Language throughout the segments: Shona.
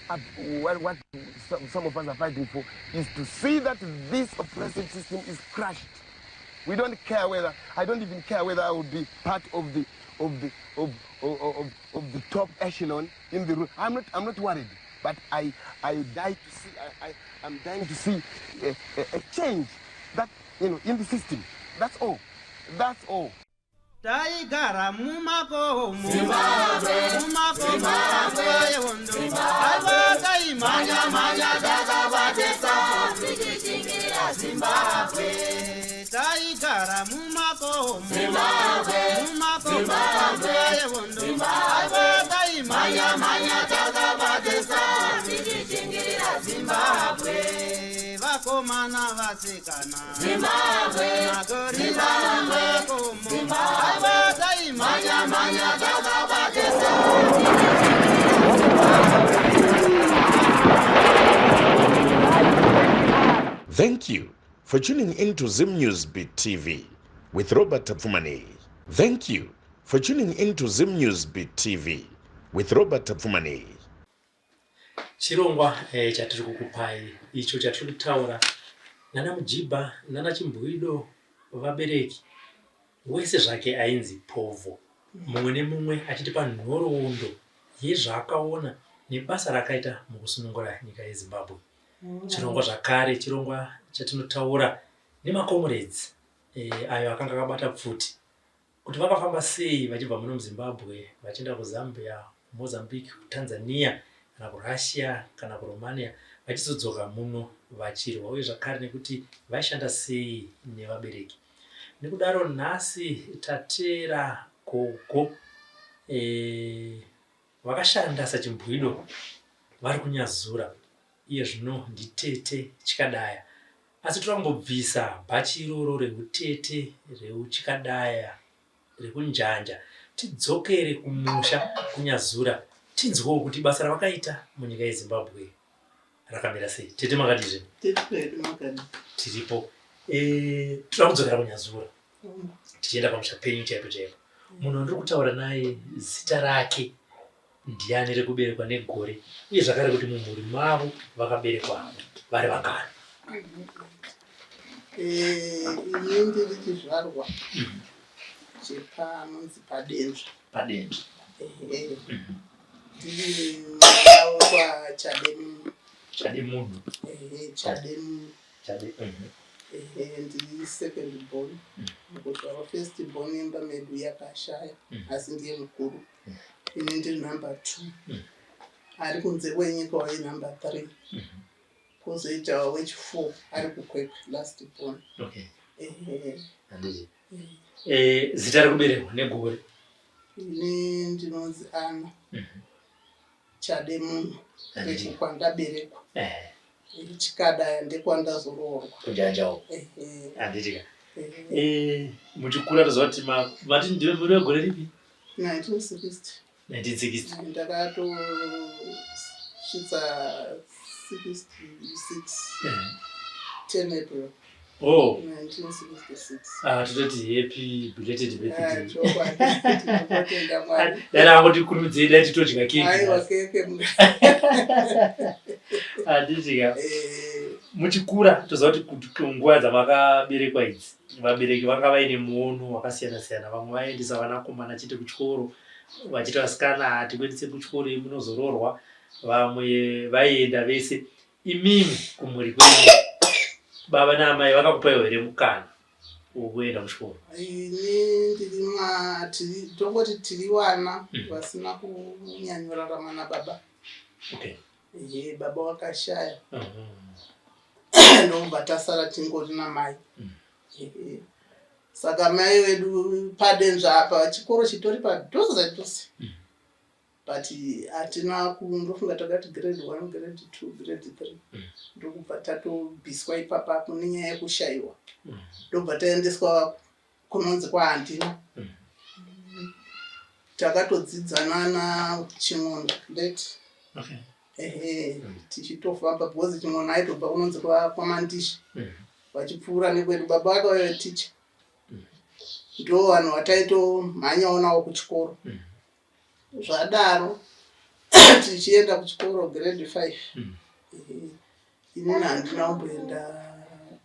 are, what some of us are fighting for is to see that this oppressive system is crushed. We don't care whether, I don't even care whether I will be part of the, of the, of, of, of, of the top echelon in the room. I'm not worried, but I die to see, I'm dying to see a change in the system. That's all. That's all. Taigara mumakomo, mumakomo nguva yehondo. Aiwa, taimhanya mhanya takabatesa tichishingirira Zimbabwe. Taigara mumakomo, mumakomo nguva yehondo. Aiwa, taimhanya mhanya takabatesa tichishingirira Zimbabwe. Vakomana, vasikana, Zimbabwe. Magorira mumakomo. Aiwa, taimhanya mhanya takabatesa. Thank you for tuning in to Zim News Beat TV with Robert Tafumani. Thank you for tuning in to Zim News Beat TV with Robert Tafumani. Chirongwa chatiri kukupai icho chatiri kutaura nana Mujibha nana Chimbwido, vabereki wese zvake ainzi Povho, mumwe nemumwe achitipa nhoroondo yezvaakaona nebasa rakaita mukusunungura nyika yeZimbabwe. Chirongwa zvakare chirongwa chatinotaura nemacomrades ayo akanga akabata pfuti, kuti vakafamba sei vachibva muno muZimbabwe vachienda kuZambia, kuMozambique, kuTanzania kana kuRussia kana kuRomania, vachizodzoka muno vachirwa, uye zvakare nekuti vaishanda sei nevabereki. Nekudaro nhasi tateera gogo vakashanda saChimbwido vari kuNyazura. Iye zvino nditete Chikadaya, asi toda kumbobvisa bhachi iroro reutete reuchikadaya rekunjanja, tidzokere kumusha kuNyazura, tinzwewo kuti basa ravakaita munyika yeZimbabwe rakamira sei. Tete, makadizve? Tiripo. Toda kudzokera kuNyazura tichienda pamusha penyu chaipo chaipo. Munhu wandiri kutaura naye, zita rake ndiani, rekuberekwa negore, uye zvakare kuti mumhuri mavo vakaberekwa vari vangani? Ini ndiri chizvarwa chepanonzi Padenzva. Padenzva. Ehe, ndiri mwana wekwaChademunhu. Chademunhu. Ehe, Chademunhu. Chade. Ehe, ndiri second born nekuti vava first born imba medu yakashaya, asi ndiye mukuru. Ini ndiri number two. Ari kunze kwenyika waye number three, kwozoita wechi4 ari kuKwekwe, last born. Ehe. Handiti. Zita rekuberekwa negore? Ini ndinonzi Ana Chademunhu. Ndekwandaberekwa. Chikadaya ndekwandazoroorwa. Kunjanjawo. Ehe. Handitika. Ehe. Muchikura, toziva kuti mati ndiwe muri wegore ripi? 1960. 1960. Ndakatosvitsa 66 10 April 1966. Ah, tototi happy belated birthday. Chokwadi, tinotenda Mwari. Dai rangoti kurumidzei, dai titodya keki. Aiwa, keke. Handitika. Muchikura, toziva kuti nguva dzamakaberekwa idzi vabereki vanga vaine muono wakasiyana siyana. Vamwe vaiendesa vanakomana chete kuchikoro, vachiti vasikana hatikuendese kuchikoro, munozoroorwa. Vamwe vaienda vese. Imimi kumhuri kwenyu, baba naamai vakakupaiwo here mukana wekuenda kuchikoro? Ini ndiri tiri tongoti tiri vana vasina kunyanyorarama nababa. Ehe, baba wakashaya, ndobva tasara tingori namai. Ehe. Saka mai vedu paDenzva apa, chikoro chitori padhuze dhuze, but hatina kundofunga. Takati grade one, grade two, grade three, ndokubva tatobviswa ipapapo nenyaya yekushayiwa, ndobva taendeswa kunonzi kwaHandina. Takatodzidzana naChin'ono late. Ehe, tichitofamba because Chin'ono aitobva kunonzi kwaMandisha, vachipfuura nekwedu. Baba vake vaive ticha, ndo vanhu vataitomhanyawo navo kuchikoro. Zvadaro Tichienda kuchikoro grade 5. Inini handina kumboenda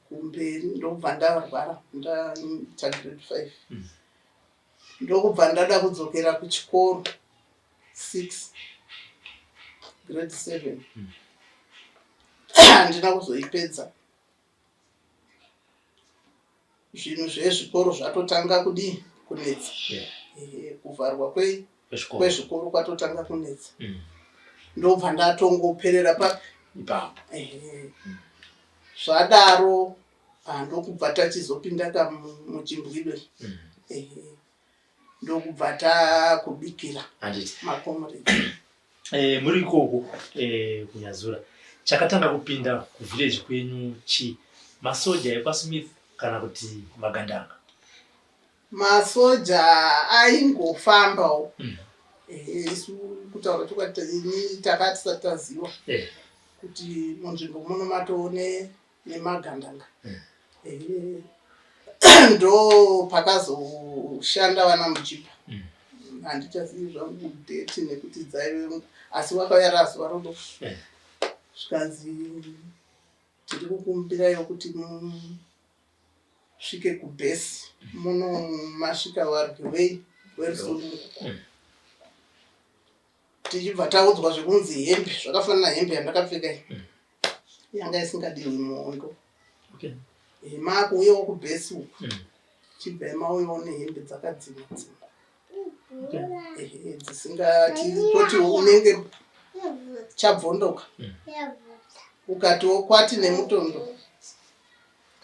kumberi, ndokubva ndarwara ndaita grade 5. Ndokubva ndada kudzokera kuchikoro 6, grade 7. Handina kuzoipedza. Zvinhu zvezvikoro zvatotanga kudii kunetsa. Kuvharwa kwezvikoro kwatotanga kunetsa. Ndobva ndatongoperera papi ipapo. Zvadaro ndokubva tachizopinda ka muchimbwido. Ndokubva takubikira makomrades. Muri ikoko kuNyazura, chakatanga kupinda kuvillage kwenyu chii? Masoja ekwaSmith kana kuti magandanga? Masoja aingofambawo. Isu kutaura chokwadi, ini taka tisati taziva kuti munzvimbo muno matoone nemagandanga. Ndo pakazoshanda vana Mujipa. Handichazivi zvangu date nekuti dzaive, asi wakauya razuva rodo, zvikanzi tiri kukumbiraiwo kuti musvike kubhesi muno, masvika varwi wei werusununguko. Tichibva taudzwa zvekunzi hembe zvakafanana, hembe yandakapfeka iyi yanga isingadiwi muhondo. Maakuuyawo kubhesi uku, chibvai mauyawo nehembe dzakadzima dzima, dzisingati toti unenge chabvondoka, ukatiwo kwati nemutondo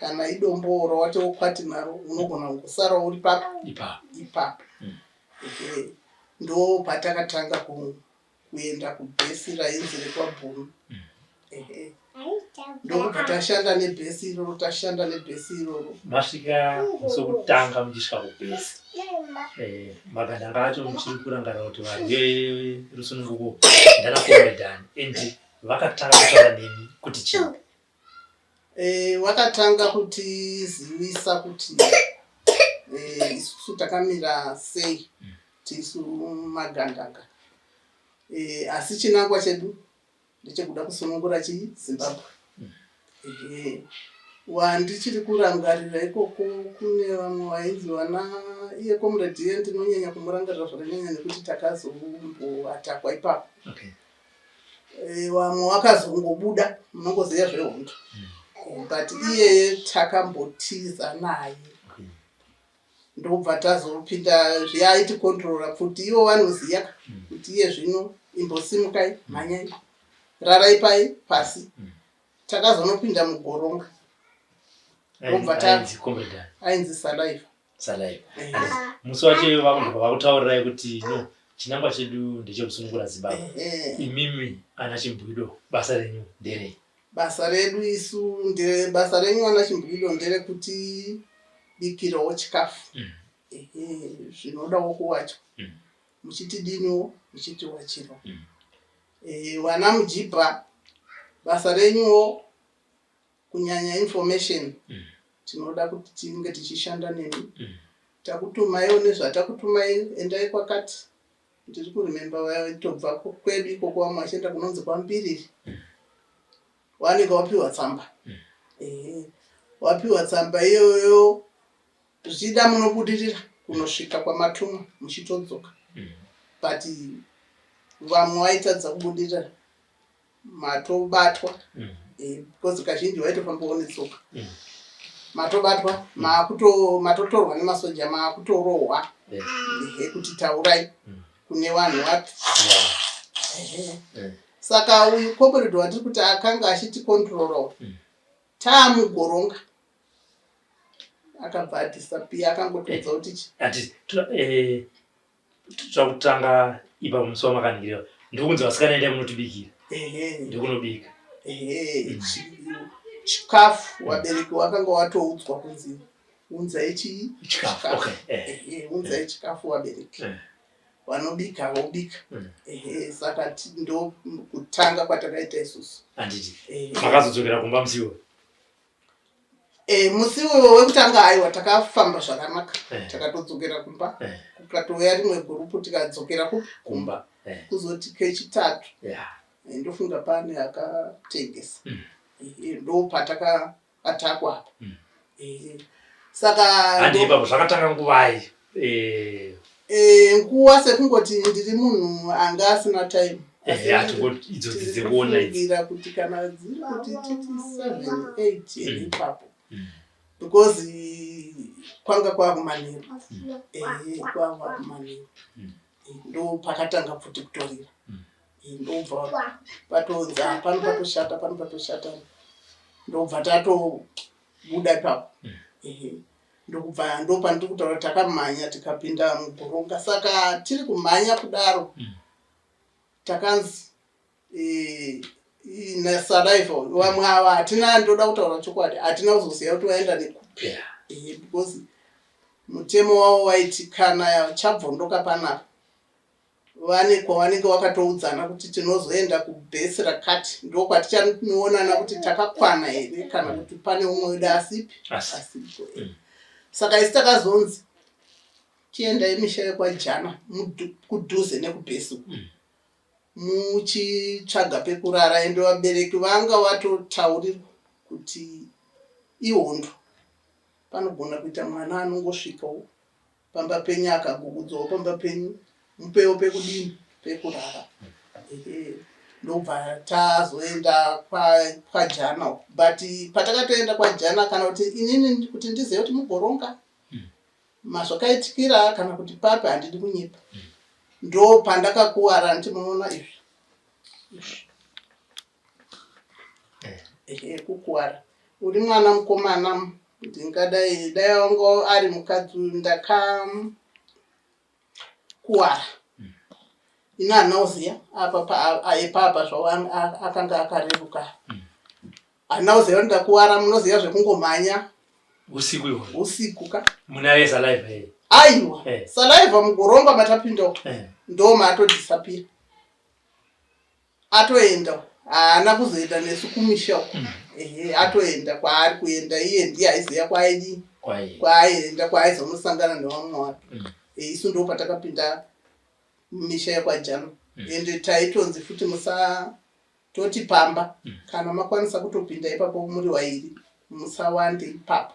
kana idombo rawatiwo kwati naro, unogona kusara uri papi ipapo. Ndo patakatanga kuenda kubhesi rainzi rekwaBhunu. Ndokubva tashanda nebhesi iroro, tashanda nebhesi iroro. Masvika musi wekutanga muchisvika kubhesi, magandanga acho muchiri kurangarira kuti varwi rusununguko ndana Comrade ani, and vakatanga kutaura nemi kuti chii? Vakatanga kutizivisa kuti isusu takamira sei, tisu magandanga, asi chinangwa chedu ndechekuda kusunungura chii? Zimbabwe. Ehe, wandichiri kurangarira ikoko, kune vamwe vainzi vana iye comrade iye, ndinonyanya kumurangarira zvakanyanya nekuti takazomboatakwa ipapo. Vamwe vakazongobuda, munongoziva zvehondo, but iyeye takambotiza naye, ndobva tazopinda zviya aitikontrora pfuti. Ivo vanoziva kuti iye zvino imbosimukai, mhanyai, rarai pai pasi. Takazonopinda mugoronga, ndobva Ainzi Comrade ani? Ainzi Salaiva. Salaiva. Musi wacho vakundobva vakutaurirai kuti no, chinangwa chedu ndechekusunungura Zimbabwe, imimi ana Chimbwido basa renyu nderei? Basa redu isu ndere, basa renyu ana Chimbwido nderekuti bikirawo chikafu. Ehe, zvinodawo kuwachwa, muchitidiniwo, muchitiwachirawo. Vana Mujibha, basa renyuwo kunyanya information. Tinoda kuti tinge tichishanda nemi. Takutumaiwo nezvatakutumai, endai kwakati. Ndiri kuremember vaitobva kwedu ikoko, vamwe vachienda kunonzi kwaMbiriri. Wanenge wapiwa tsamba. Ehe, wapiwa tsamba iyoyo, zvichida munobudirira kunosvika kwamatumwa muchitodzoka, but vamwe vaitadza kubudirira, matobatwa, because kazhinji vaitofambawo netsoka. Matobatwa, makuto matotorwa nemasoja, makutorohwa, ehe, kuti taurai kune vanhu vapi. Ehe. Saka uyu comrade watiri kuti akanga achitikontrolawo taamugoronga akabva adisappear, akangotiudza kuti Ati toda kutanga ipapo, musi wamakaningirira ndirikunzi vasikana endai munotibikira, ndikunobika. Ehe, chikafu vabereki vakanga watoudzwa kunzi unzai chii? Chikafu, okay. Ehe, unzai chikafu vabereki. Vanobika vobika. Ehe, saka ndo kutanga kwatakaita isusu. Handiti makazodzokera kumba musiwo? Musi iwowo wekutanga, aiwa, takafamba zvakanaka. Takatodzokera kumba, kukatouya rimwe gurupu, tikadzokera kupi? Kumba. Kuzoti kechitatu ndofunga pane akatengesa. Ndo patakatakwa apa. Saka handi ipapo zvakatanga nguvai? Nguva sekungoti ndiri munhu anga asina time. Idzo dzekuona idzi. Kuti kana dziri kuti titi 7 8 ipapo. Because kwanga kwakumanheru. Kwakumanheru. Ndo pakatanga pfuti kutorira. Ndobva patonzi pano patoshata, pano patoshata. Ndobva tatobuda ipapo. Ndokubva ndopandiri kutaura takamhanya tikapinda mugoronga. Saka tiri kumhanya kudaro takanzi nasaliva vamwe ava hatina, ndoda kutaura chokwadi, hatina kuzoziva kuti vaenda nekupi. Because mutemo wavo waiti kana chabvondoka panapa vane kwavanenge vakatoudzana kuti tinozoenda kubhesi rakati, ndokwatichanoonana kuti takakwana here kana kuti pane umwe wedu asipi asipo. Saka isi takazonzi chiendai misha yekwaJana kudhuze nekubhesi uku muchitsvaga pekurara. Ende vabereki vanga vatotaurirwa kuti ihondo, panogona kuita mwana anongosvikawo pamba penyu akagugudzwawo pamba penyu, mupewo pekudini, pekurara. Ndobva tazoenda kwaJana. But patakatoenda kwaJana, kana kuti inini kuti ndizive kuti mugoronga mazvakaitikira kana kuti papi, handidi kunyepa, ndo pandakakuwara. Nditi munoona izvi izvi, kukuwara uri mwana mukomana, ndingadai dai wanga ari mukadzi uyu. Ndakakuwara ini, handina kuziva apa epapa zvavo akanga akareruka, handina kuziva kuti ndakuwara. Munoziva zvekungomhanya usiku ihwo. Usiku ka. Muna saliva here? Aiwa, saliva mugoromba matapinda ndo maatodisappear, atoenda, haana kuzoenda nesu kumisha uko. Ehe, atoenda kwaari kuenda iye, ndiye aiziva kwaaidii, kwaaienda, kwaaizonosangana nevamwe wake. Isu ndo patakapinda misha yekwaJana. Ende taitonzi futi musatoti pamba, kana makwanisa kutopinda ipapo muri wairi, musawande ipapo.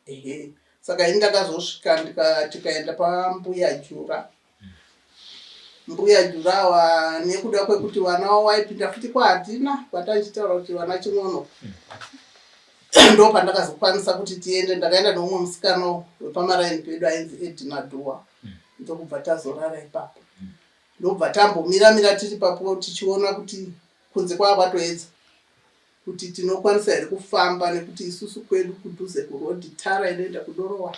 Ehe, saka ini ndakazosvika tikaenda pambuya Jura. Mbuya Jurawa, nekuda kwekuti vana wavo vaipinda futi kwaHadina kwataichitaura kuti vana Chin'ono, ndo pandakazokwanisa kuti tiende. Ndakaenda neumwe musikana wepamaraini pedu ainzi Edina Dua, ndokubva tazorara ipapo. Ndobva tambomiramira tiri papo tichiona kuti kunze kwava kwatoedza, kuti tinokwanisa here kufamba, nekuti isusu kwedu kudhuze kurodhi, tara inoenda kuDorowa.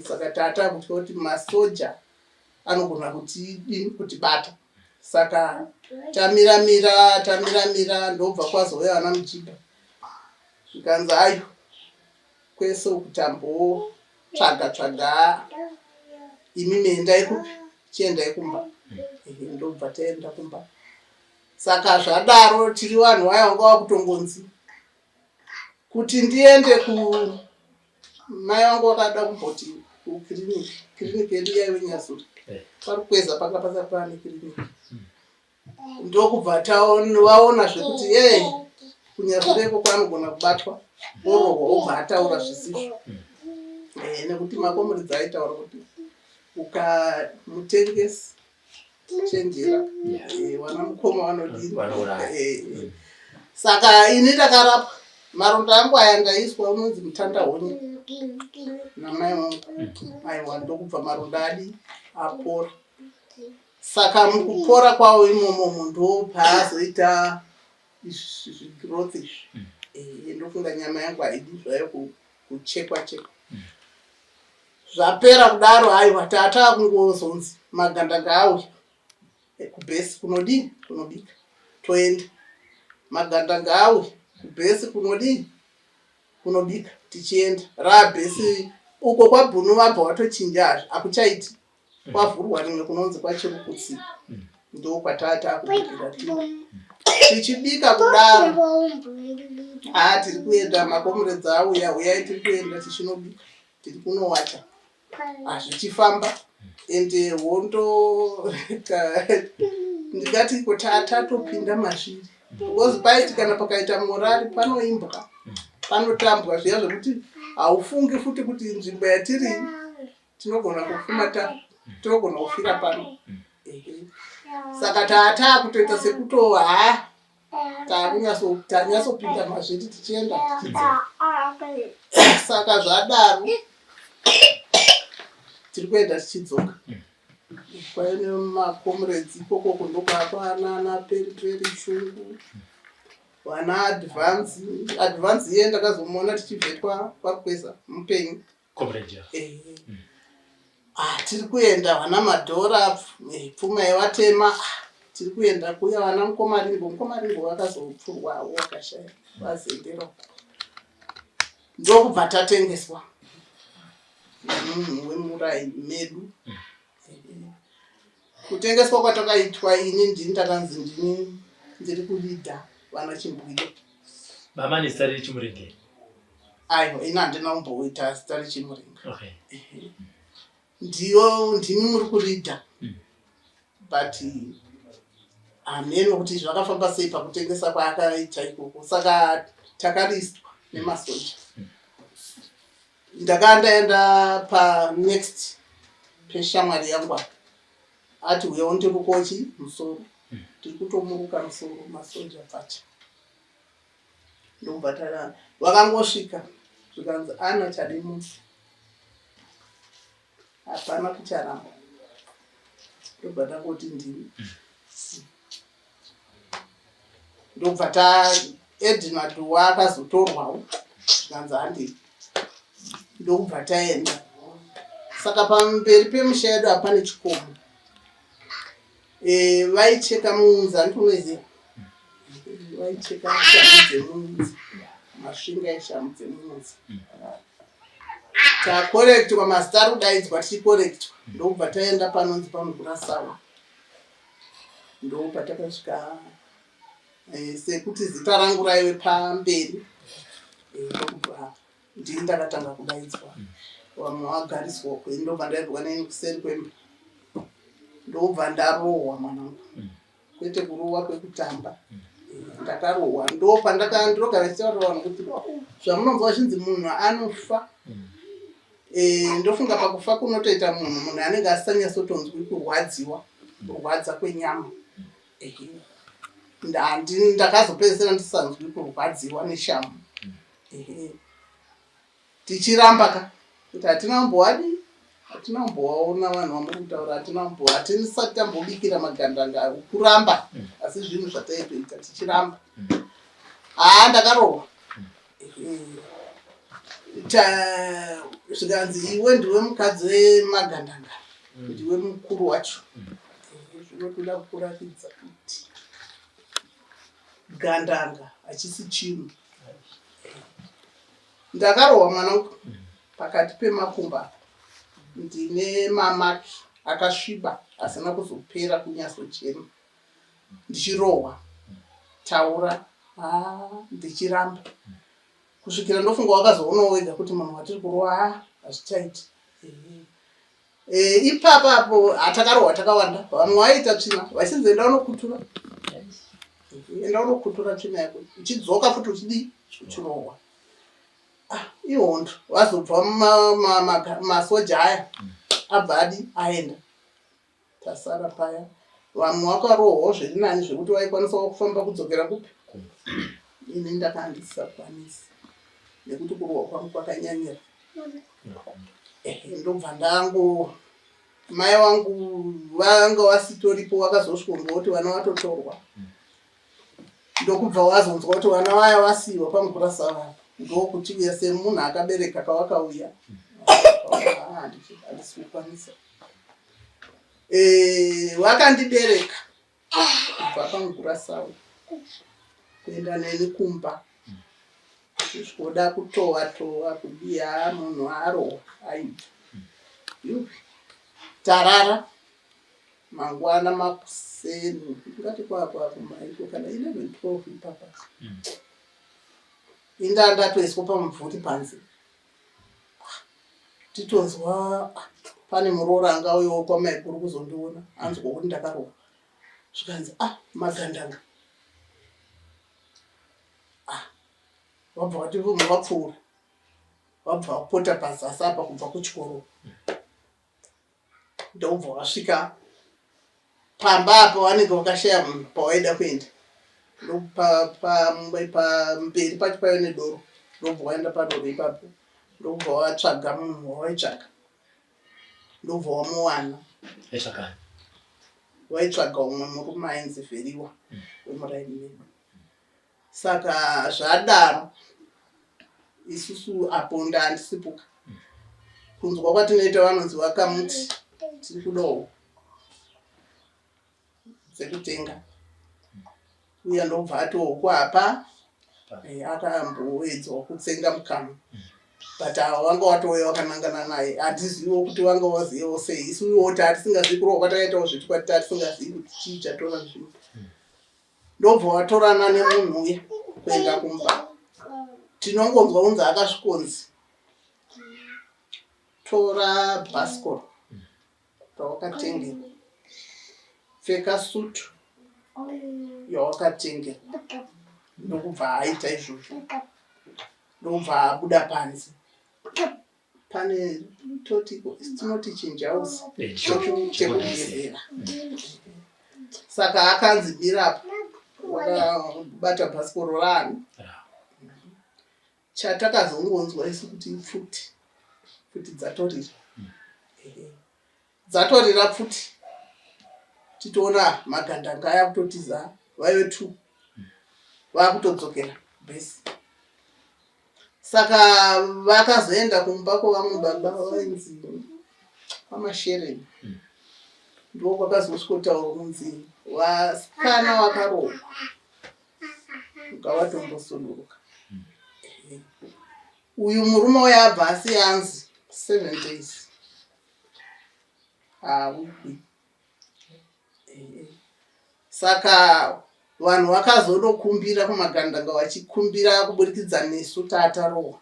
Saka tata kutya kuti masoja anogona kutidini, kutibata. Saka tamiramira, tamiramira, ndobva kwazouya vana Mujibha, zvikanzi ayo kwese uku tambotsvaga tsvaga, imimi endai kupi, chiendai kumba. Ndobva taenda kumba. Saka zvadaro tiri vanhu vaya vanga vakutongonzi kuti ndiende ku mai vangu vakada kumboti kukiriniki. Kiriniki yedu yaive Nyazuri, paRukweza panga pasati pane kiriniki. Ndokubva vaona zvekuti ye kuNyazuri ikoko anogona kubatwa orohwa, obva ataura zvisizvo. Nekuti makomuridzi aitaura kuti ukamutengesi chenjera, wana mukoma vanodini. Saka ini ndakarapwa maronda angu aya, ndaiswa unonzi mutandahonye namai vangu. Aiwa, ndokubva maronda adi apora. Saka mukupora kwawo imomomo ndo paazoita izvi zvigrowth izvi. Ndofunga nyama yangu haidi zvayo kuchekwa chekwa. Zvapera kudaro, aiwa, tata kungozonzi magandanga auya kubhesi kunodii, kunobika, toenda. Magandanga auya kubhesi kunodii, kunobika, tichienda rabhesi uko kwaBhunu. Vabva watochinja hazvo, hakuchaiti, kwavhurwa rimwe kunonzi kwaChirukutsi, ndo kwatata kubikira. Tichibika kudaro, haa, tiri kuenda, makomuredzi auya, uyai, tiri kuenda tichinobika, tiri kunowacha, hazvichifamba. Ende hondo ndingati iko tatopinda mazviri because paiti kana pakaita morari panoimbwa, panotambwa zviya zvekuti haufungi futi kuti nzvimbo yatiri tinogona kufuma tinogona kufira pano. Saka taataa kutoita sekuto haa tanyatsopinda mazviri tichienda. Saka zvadaro tiri kuenda tichidzoka kwaine makomrades ikoko ndokwaakwanana peri peri shungu vana advance advance iye ndakazomuona tichivhetwa kwakweza mupenyu. Comrade. Eh. Ah, tiri kuenda vana madhora pfuma yevatema. Ah, tiri kuenda kuya vana mukomaringo mukomaringo vakazopfurwawo vakashaya vazendero ndokubva tatengeswa nemunhu wemurai medu. Kutengeswa kwatakaitwa ini ndini ndakanzi ndini ndiri kulida vana Chimbwido. Mama nezita rechimurenga? Aiwa, ini handina kumboita zita rechimurenga. Okay. Ndiyo ndimi muri kurida. But hameno kuti zvakafamba sei pakutengesa kwaakaita ikoko. Saka takaristwa nemasoja. Ndakanga ndaenda panext peshamwari yangu apa ati uya undirukochi musoro, tiri kutomuruka musoro masoja pfacha. Ndokubva tara vakangosvika zvikanzi ana chade mufi hapana kucharamba. Ndobva tangoti ndini ndobva ta Edna Duwa akazotorwawo zvikanzi handei, ndokubva taenda. Saka pamberi pemusha yedu hapane chikomo, vaicheka muunzi, handiti unoiziva, vaicheka shamu dzemuunzi, masvinga eshamu dzemuunzi. Takorektwa mazita ari kudaidzwa tichikorektwa, ndokubva taenda panonzi pamugurasawa. Ndopatakasvika sekuti zita rangu raive pamberi, ndokubva ndini ndakatanga kudaidzwa, vamwe vagariswa uko, ini ndobva ndairwa neni kuseri kwemba, ndobva ndarohwa mwanangu, kwete kurohwa kwekutamba. Ndakarohwa ndopandaka ndinogara ndichitaurira vanhu kuti zvamunonzwa zvinzi munhu anofa, ndofunga pakufa kunotoita munhu munhu anenge asisanyatsotonzwi kurwadziwa, kurwadza kwenyama. Ndakazopedzisira ndisanzwi kurwadziwa neshamu. Tichiramba ka kuti hatina kumbowadi, hatina kumbowaona vanhu vamuri kutaura, hatina kumbo hatisati tambobikira magandanga, kuramba, asi zvinhu zvataitoita tichiramba. Haa, ndakarohwa. Zvikanzi iwe ndiwe mukadzi wemagandanga, ndiwe mukuru wacho, zvinotoda kukuratidza kuti gandanga hachisi chinhu. Ndakarohwa mwanangu pakati pemakumbo apa, ndine mamaki akasviba asina kuzopera kunyatsochena, ndichirohwa taura haa ndichiramba kusvikira ndofunga wakazoonawo wega kuti munhu watiri kurohwa haa hazvichaiti. Ipapa apo hatakarohwa takawanda, vamwe vaita tsvina vachinzi enda unokutura, enda unokutura tsvina yako, uchidzoka futi uchidii, uchirohwa. Ah, ihondo. Vazobva masoja aya abva adi aenda, tasara paya. Vamwe vakarohwawo zviri nani zvekuti vaikwanisawo kufamba kudzokera kupi, ini ndakanga ndisisakwanisi nekuti kurohwa kwangu kwakanyanyira. Ndobva ndangu mai vangu vanga vasitoripo, vakazosvika kuti vana vatotorwa, ndokubva wazonzwa kuti vana vaya vasiyiwa pamugurasava, ndokuti uya semunhu akabereka kawakauya handisi kukwanisa. Vakandibereka kubva pamugurasawa kuenda neni kumba, kusvikoda kutova tova kudiya munhu arohwa aibva. Tarara mangwana makuseni, ndingati kwakumaiko kana 11 12 ipapa, inda ndatoiswa pamubvuri panze. Titonzwa ah, pane muroora anga auyawo kwamaikuru kuzondiona anzwa kuti ndakarohwa. Zvikanzi ah magandanga. Ah vabva vati vumwe vapfuura. Vabva vapota pazasi apa kubva kuchikoro. Ndobva vasvika pamba apa vanenge vakashaya munhu pawaida kuenda. Pamberi pacho paive nedoro. Ndobva waenda padoro ipapo. Ndobva watsvaga munhu wawaitsvaga. Ndobva wamuwana. Waitsvaga umwe murume ainzi Vheriwa wemuraini medu. Saka zvadaro isusu apo ndandisipuka kunzwa kwatinoita vanonzi vakamuti tiri kudawo dzekutenga uya ndobva ati huku apa eh, akamboedzawo kutsenga mukanwa but ava vanga watouya vakanangana naye hatiziviwo kuti vanga vazivawo sei isuwo taatisingazivi kurohwa kwatakaitawo zvetu kwati taatisingazivi kuti chii chatora nzvimbo ndobva watorana nemunhu uya kuenda kumba tinongonzwa unzi akasvikonzi tora bhasikoro rawakatengerwa pfeka sutu yawakatengerwa ndokubva aita izvozvo ndokubva abuda panze pane toti tinoti chinjausi chekugezera saka akanzi mirapo wakabata bhasikoro raani chatakazongonzwa isu kuti pfuti pfuti dzatorira dzatorira pfuti titoona magandanga aya kutotiza vaive two vakutodzokera bhesi saka vakazoenda kumba kwevamwe baba vainzi kwamashereni ndo kwakazosvikotaurwa kunzi vasikana wakarohwa ngavatombosuduruka uyu murume uyo abva asiya anzi 7 days haawigwi. Saka vanhu vakazodokumbira kumagandanga vachikumbira kuburikidza nesu tatarohwa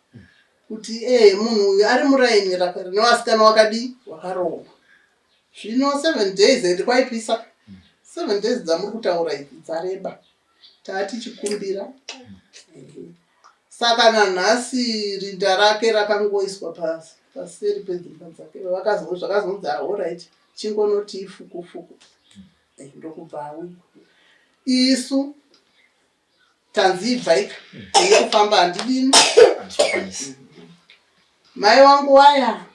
kuti ee munhu uyu ari muraini nevasikana wakadii wakarohwa zvino 7 days and kwaipisa 7 days dzamuri kutaura idzi dzareba taatichikumbira. Saka nanhasi rinda rake rakangoiswa paseri pedzimba dzake zvakazonzi alright chingonoti ifukufuku ndokubva awigwa. Isu tanzi ibvaika ini kufamba handidini mai wangu waya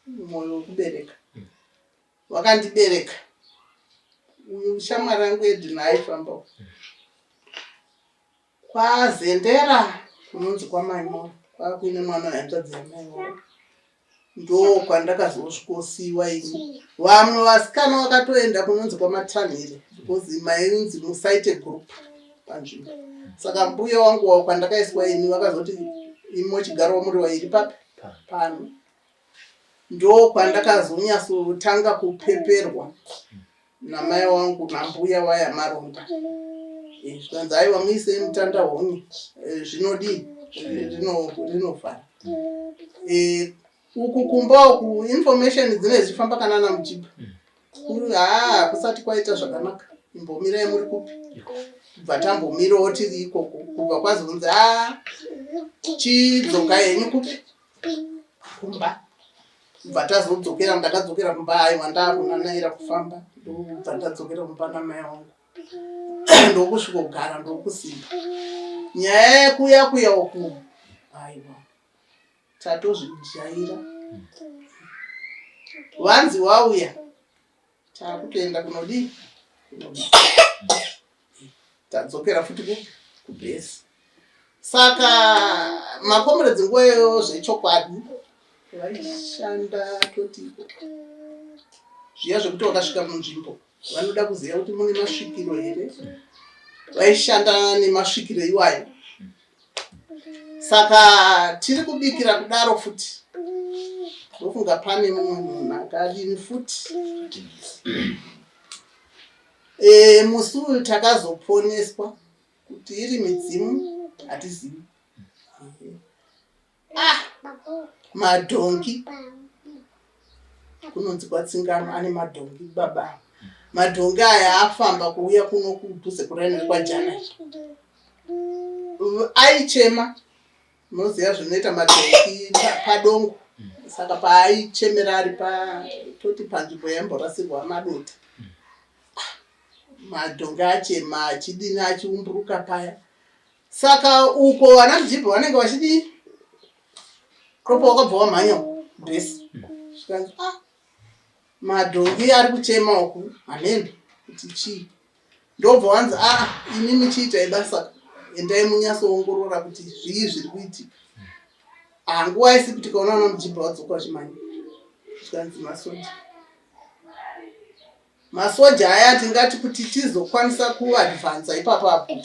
mwoyo wekubereka wakandibereka uyu shamwari yangu Edina aifamba kwazendera kunonzi kwamaimora kwakuine mwana wehanzvadzi yamai ndo kwandakazosvikosiiwa ini vamwe vasikana vakatoenda kunonzi kwamatanhire because mainzi musaite group panzvimbo saka mbuya wangu kwandakaiswa ini vakazoti imochigarawo muri vairi papi pano ndo kwandakazonyatsotanga kupeperwa namai wangu nambuya waya maronda zvikanzi aiwa muisei mutanda honye zvinodii rinovhara uku kumba uku information dzinenge dzichifamba kana namuchibha haa kusati kwaita zvakanaka imbomirai muri kupi kubva tambomirawo tiri ikoko kubva kwazonzi a chidzoka henyu kupi kumba kubva tazodzokera ndakadzokera kumba aiwa ndakunanaira kufamba ndobva ndadzokera kumba namai wangu ndokusvikogara ndokusimba nyaya yekuya kuya uku aiwa tatozvijaira vanzi wauya takutoenda kunodii tadzokera futi kupi kubhesi saka macomrades nguva iyoyo zvechokwadi vaishanda toti zviya zvekuti wakasvika munzvimbo vanoda kuziva kuti mune masvikiro here vaishanda nemasvikiro iwayo saka tiri kubikira kudaro futi ndofunga pane mumwe munhu akadini futi e, musi uyu takazoponeswa kuti iri midzimu hatizivi. Ah, madhongi kunonzi kwatsingano ane madhongi baba madhongi aya afamba kuuya kuno kudhuze kuraini kwajana aichema Munoziva zvinoita madhongi padongo saka paaichemera ari patoti panzvimbo yaimborasirwa madota madhongi achema achidini achiumburuka paya saka uko vana mujibhi vanenge vachidii ropa wakabva wamhanya bhesi zvikanzi ah madhongi ari kuchema uku hameno kuti chii ndobva wanzi a ah, imi muchiitai basa endai munyatsoongorora kuti zvii zviri kuitika ah, nguva isi kuti kaona vana mujibha wadzoka vachimanya zvikanzi masoja masoja aya tingati kuti tizokwanisa kuadvansa ipapo apo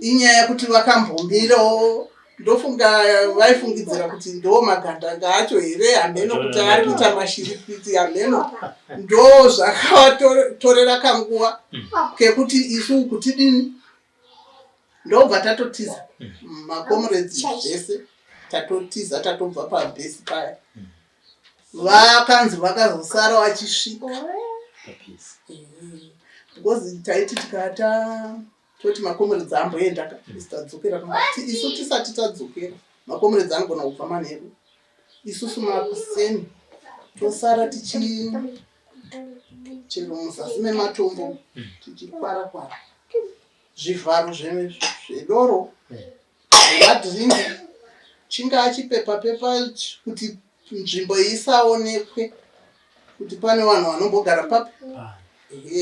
inyaya yekuti vakambomirawo ndofunga vaifungidzira kuti ndo magandanga acho here hameno kuti ari kuita mashiripiti hameno ndo zvakavatorera kanguva kekuti isu uku tidini ndobva tatotiza makomuredzi zvese tatotiza tatobva pabhesi paya vakanzi vakazosara vachisvika because taiti tikata toti makomuredzi amboenda ka isu tadzokera kumba isu tisati tadzokera makomuredzi anogona kubva manheru isusu makuseni tosara tichi chero muzasi mematombo tichikwara kwara zvivharo zvedoro zvemadhiringi chingaa chipepa pepa kuti nzvimbo isaonekwe kuti pane vanhu vanombogara papi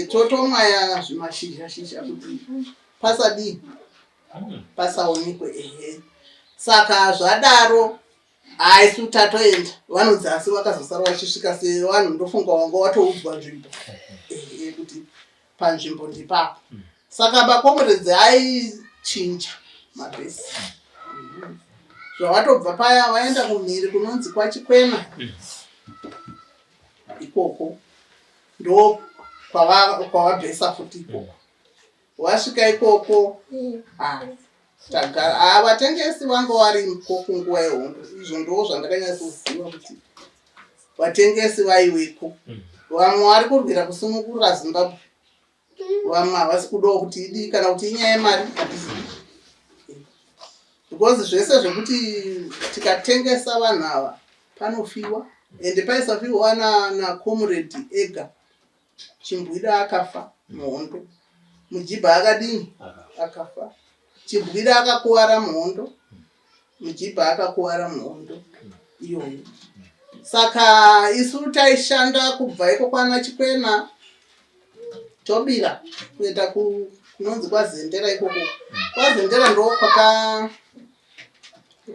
totomwaya zvimashizha shizha kuti pasadii pasaonekwe ehe saka zvadaro haisu tatoenda vanonzi asi vakazosara vachisvika sevanhu ndofunga wanga watoudzwa nzvimbo ehe kuti panzvimbo ndipapo saka makomuredzi aichinja mabhesi zvavatobva paya vaenda kumhiri kunonzi kwachikwena ikoko ndo kwavabhesa futi ikoko wasvika ikoko ah, tagara ah, vatengesi vanga variko kunguva yehondo izvo ndo zvandakanyatsoziva kuti vatengesi vaiweko vamwe vari kurwira kusunungura zimbabwe vamwe havasi kudawo kuti idii kana kuti inyaya yemari hatizivi because zvese zvekuti tikatengesa vanhu ava panofiwa ende paisafiwa nacomrade ega Chimbwida akafa muhondo. Mujibha akadini? Akafa. Chimbwida akakuvara muhondo. Mujibha akakuvara muhondo iyoyo. Saka isu taishanda kubva iko kwana Chikwena tobira kuenda kunonzi kwaZendera ikoko. KwaZendera ndo kwaka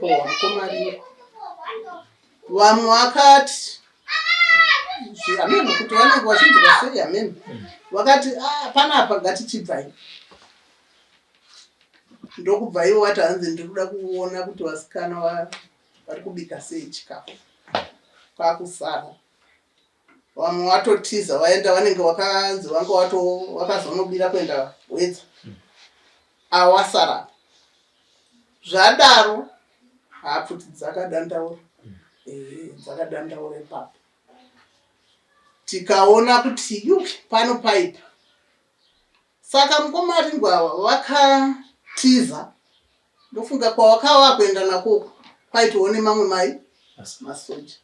rohwa mukomari. Vamwe vakati hameno kuti vanenge vachinzwa sei hameno vakati ah, panapa ngatichibvai ndokubva ivo vati hanzi ndiri kuda kuona kuti vasikana vari kubika sei chikafu kwakusara vamwe vatotiza vaenda vanenge vakanzi vanga vato vakazonobira kuenda wedza awasara zvadaro hapfuti dzakadandaura ehe dzakadandaura ipapo tikaona kuti yu pano paipa saka mukoma ringo ava vakatiza ndofunga kwawakava kuenda nako kwaitiwo nemamwe mai masoja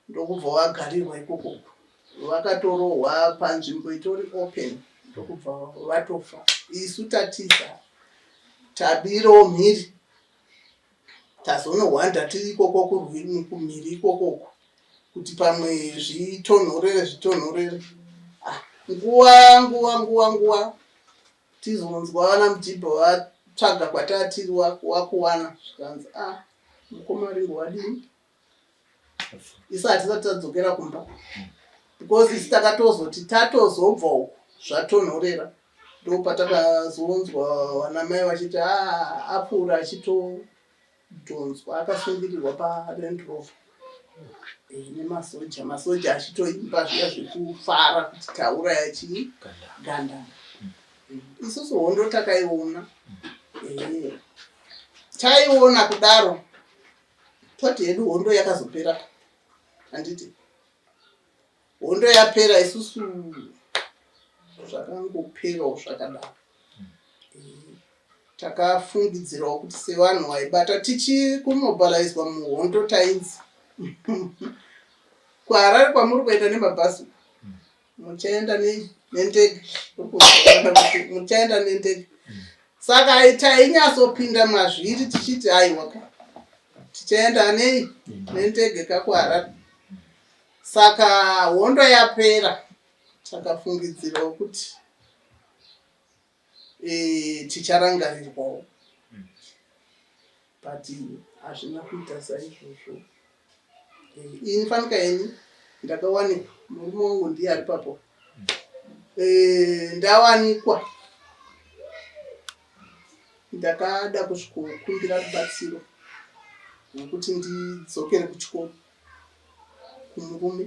ndokubva vagarirwa ikoko vakatorohwa panzvimbo itori open ndokubva vatofa isu tatiza tabirawo mhiri tazonohwanda tiri ikoko kumhiri ikokoko kuti pamwe zvitonhorere zvitonhorere ah, nguva nguva nguva nguva tizonzwa vana mujibha vatsvaga kwatatiri wakuwana zvikanzi ah mukoma ringo wadini isu hatisati tadzokera kumba because isu takatozoti tatozobva uku zvatonhorera ndopatakazonzwa vana mai vachiti ah, apfuura achitodhonzwa akasungirirwa paland rover eh, nemasoja masoja achitoimba zviya zvekufara kuti tauraya chii gandanga isusu hondo takaiona eh, taiona kudaro. Toti hedu hondo yakazopera handiti hondo yapera isusu zvakangoperawo zvakadaro eh, takafungidzirawo kuti sevanhu vaibata tichikumobilizwa muhondo tainzi kuharare kwamuri kuenda nemabhazi muchaenda nendege muchaenda nendege saka tainyatsopinda mazviri tichiti aiwa ka tichaenda nei nendege kakuharare saka hondo yapera takafungidzirawo kuti e, ticharangarirwawo but hazvina kuita saizvozvo e, ini fanika ini ndakawanikwa murume wangu ndiye ari papo e, ndawanikwa ndakada kusvikokumbira rubatsiro rwekuti ndidzokere kuchikoro kumurume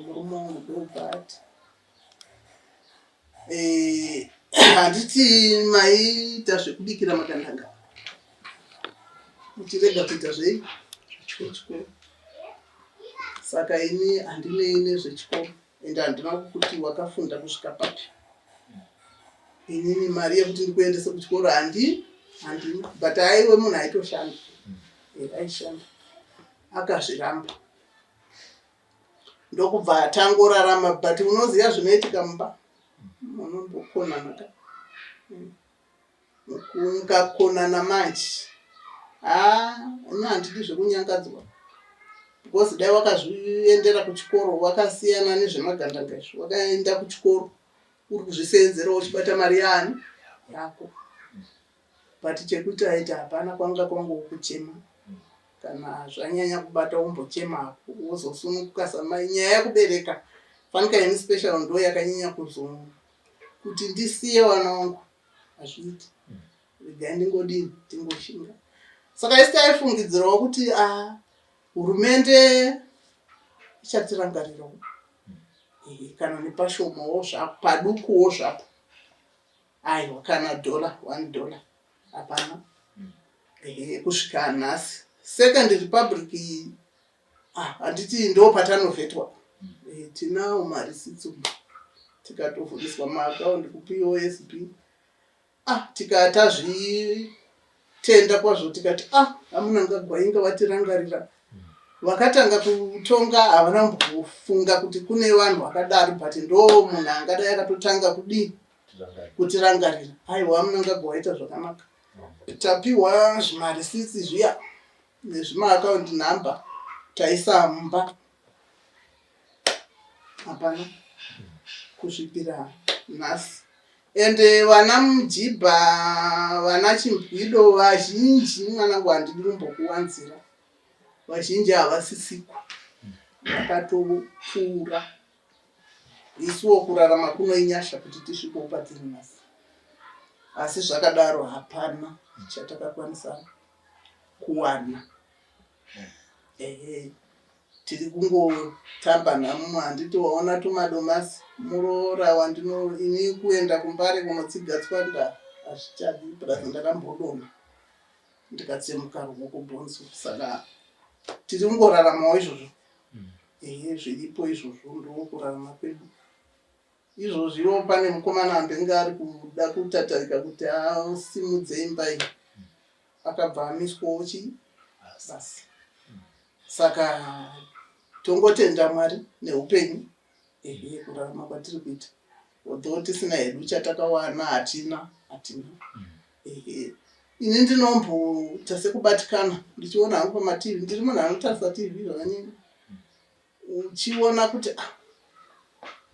murume wangu ndobva ati eh, handiti maiita zvekubikira magandanga muchirega kuita zvei zvechikoro saka ini handinei nezvechikoro ende handina kuti wakafunda kusvika papi inini mari yekuti ndikuendese kuchikoro handi handina but aiwe munhu aitoshanda eh, aishanda akazviramba ndokubva tangorarama but unoziva zvinoitika mumba munombokonana ka mukakonana manje haa ini handidi zvekunyangadzwa because dai wakazviendera kuchikoro wakasiyana nezvemagandanga izvi wakaenda kuchikoro uri kuzviseenzera uchibata mari yaani yako but chekuti aita hapana kwanga kwangu kuchema kana zvanyanya kubata wombochema hako wozosununguka samai nyaya yekubereka fanika ini special ndo yakanyanya kuzo kuti ndisiye wana wangu hazviiti regai ndingodini ndingoshinga saka isi taifungidzirawo kuti a ah, hurumende ichatirangarirawo eh, kana nepashomawo zvapo padukuwo zvapo Aiwa kana dollar one dollar hapana ehe kusvika nhasi second republic iyi ah, handiti ndo patanovhetwa eh, tinawo marisitsi umu tikatovhuriswa maakaundi kuposb ah, tikatazvitenda kwazvo tikati ah, amunangagwa inga vatirangarira vakatanga kutonga havana kumbofunga kuti kune vanhu vakadaro but ndo munhu angadai akatotanga kudii kutirangarira aiwa munangagwa waita zvakanaka tapiwa zvimarisitsi zviya nezvimaakaundi number taisa mumba hapana kusvikira nhasi ende vana mujibha vana chimbwido vazhinji mwanangu handidi kumbokuwanzira vazhinji havasisiku vakatopfuura Isuwo kurarama kuno inyasha kuti tisvikewo patiri nhasi. Asi zvakadaro hapana chatakakwanisa kuwana. Ehe, tiri kungotamba nhamo handiti waona tumadomasi muroora wandino ini kuenda kumbare kunotsiga tswanda hazvichadi plus ndakambodonha ndikatsemuka ruoko bhonzo saka tiri kungoraramawo izvozvo Ehe zviripo izvozvo ndokurarama kwedu izvozviwo pane mukomana ambenge ari kuda kutatarika kuti asimudze imba iyi akabva amiswawo chii basi saka tongotenda mwari neupenyu ehe kurarama kwatiri kuita although tisina hedu chatakawana hatina hatina ehe ini ndinomboita sekubatikana ndichiona hangu pamatv ndiri munhu anotarisa tv zvakanyanya uchiona kuti ah,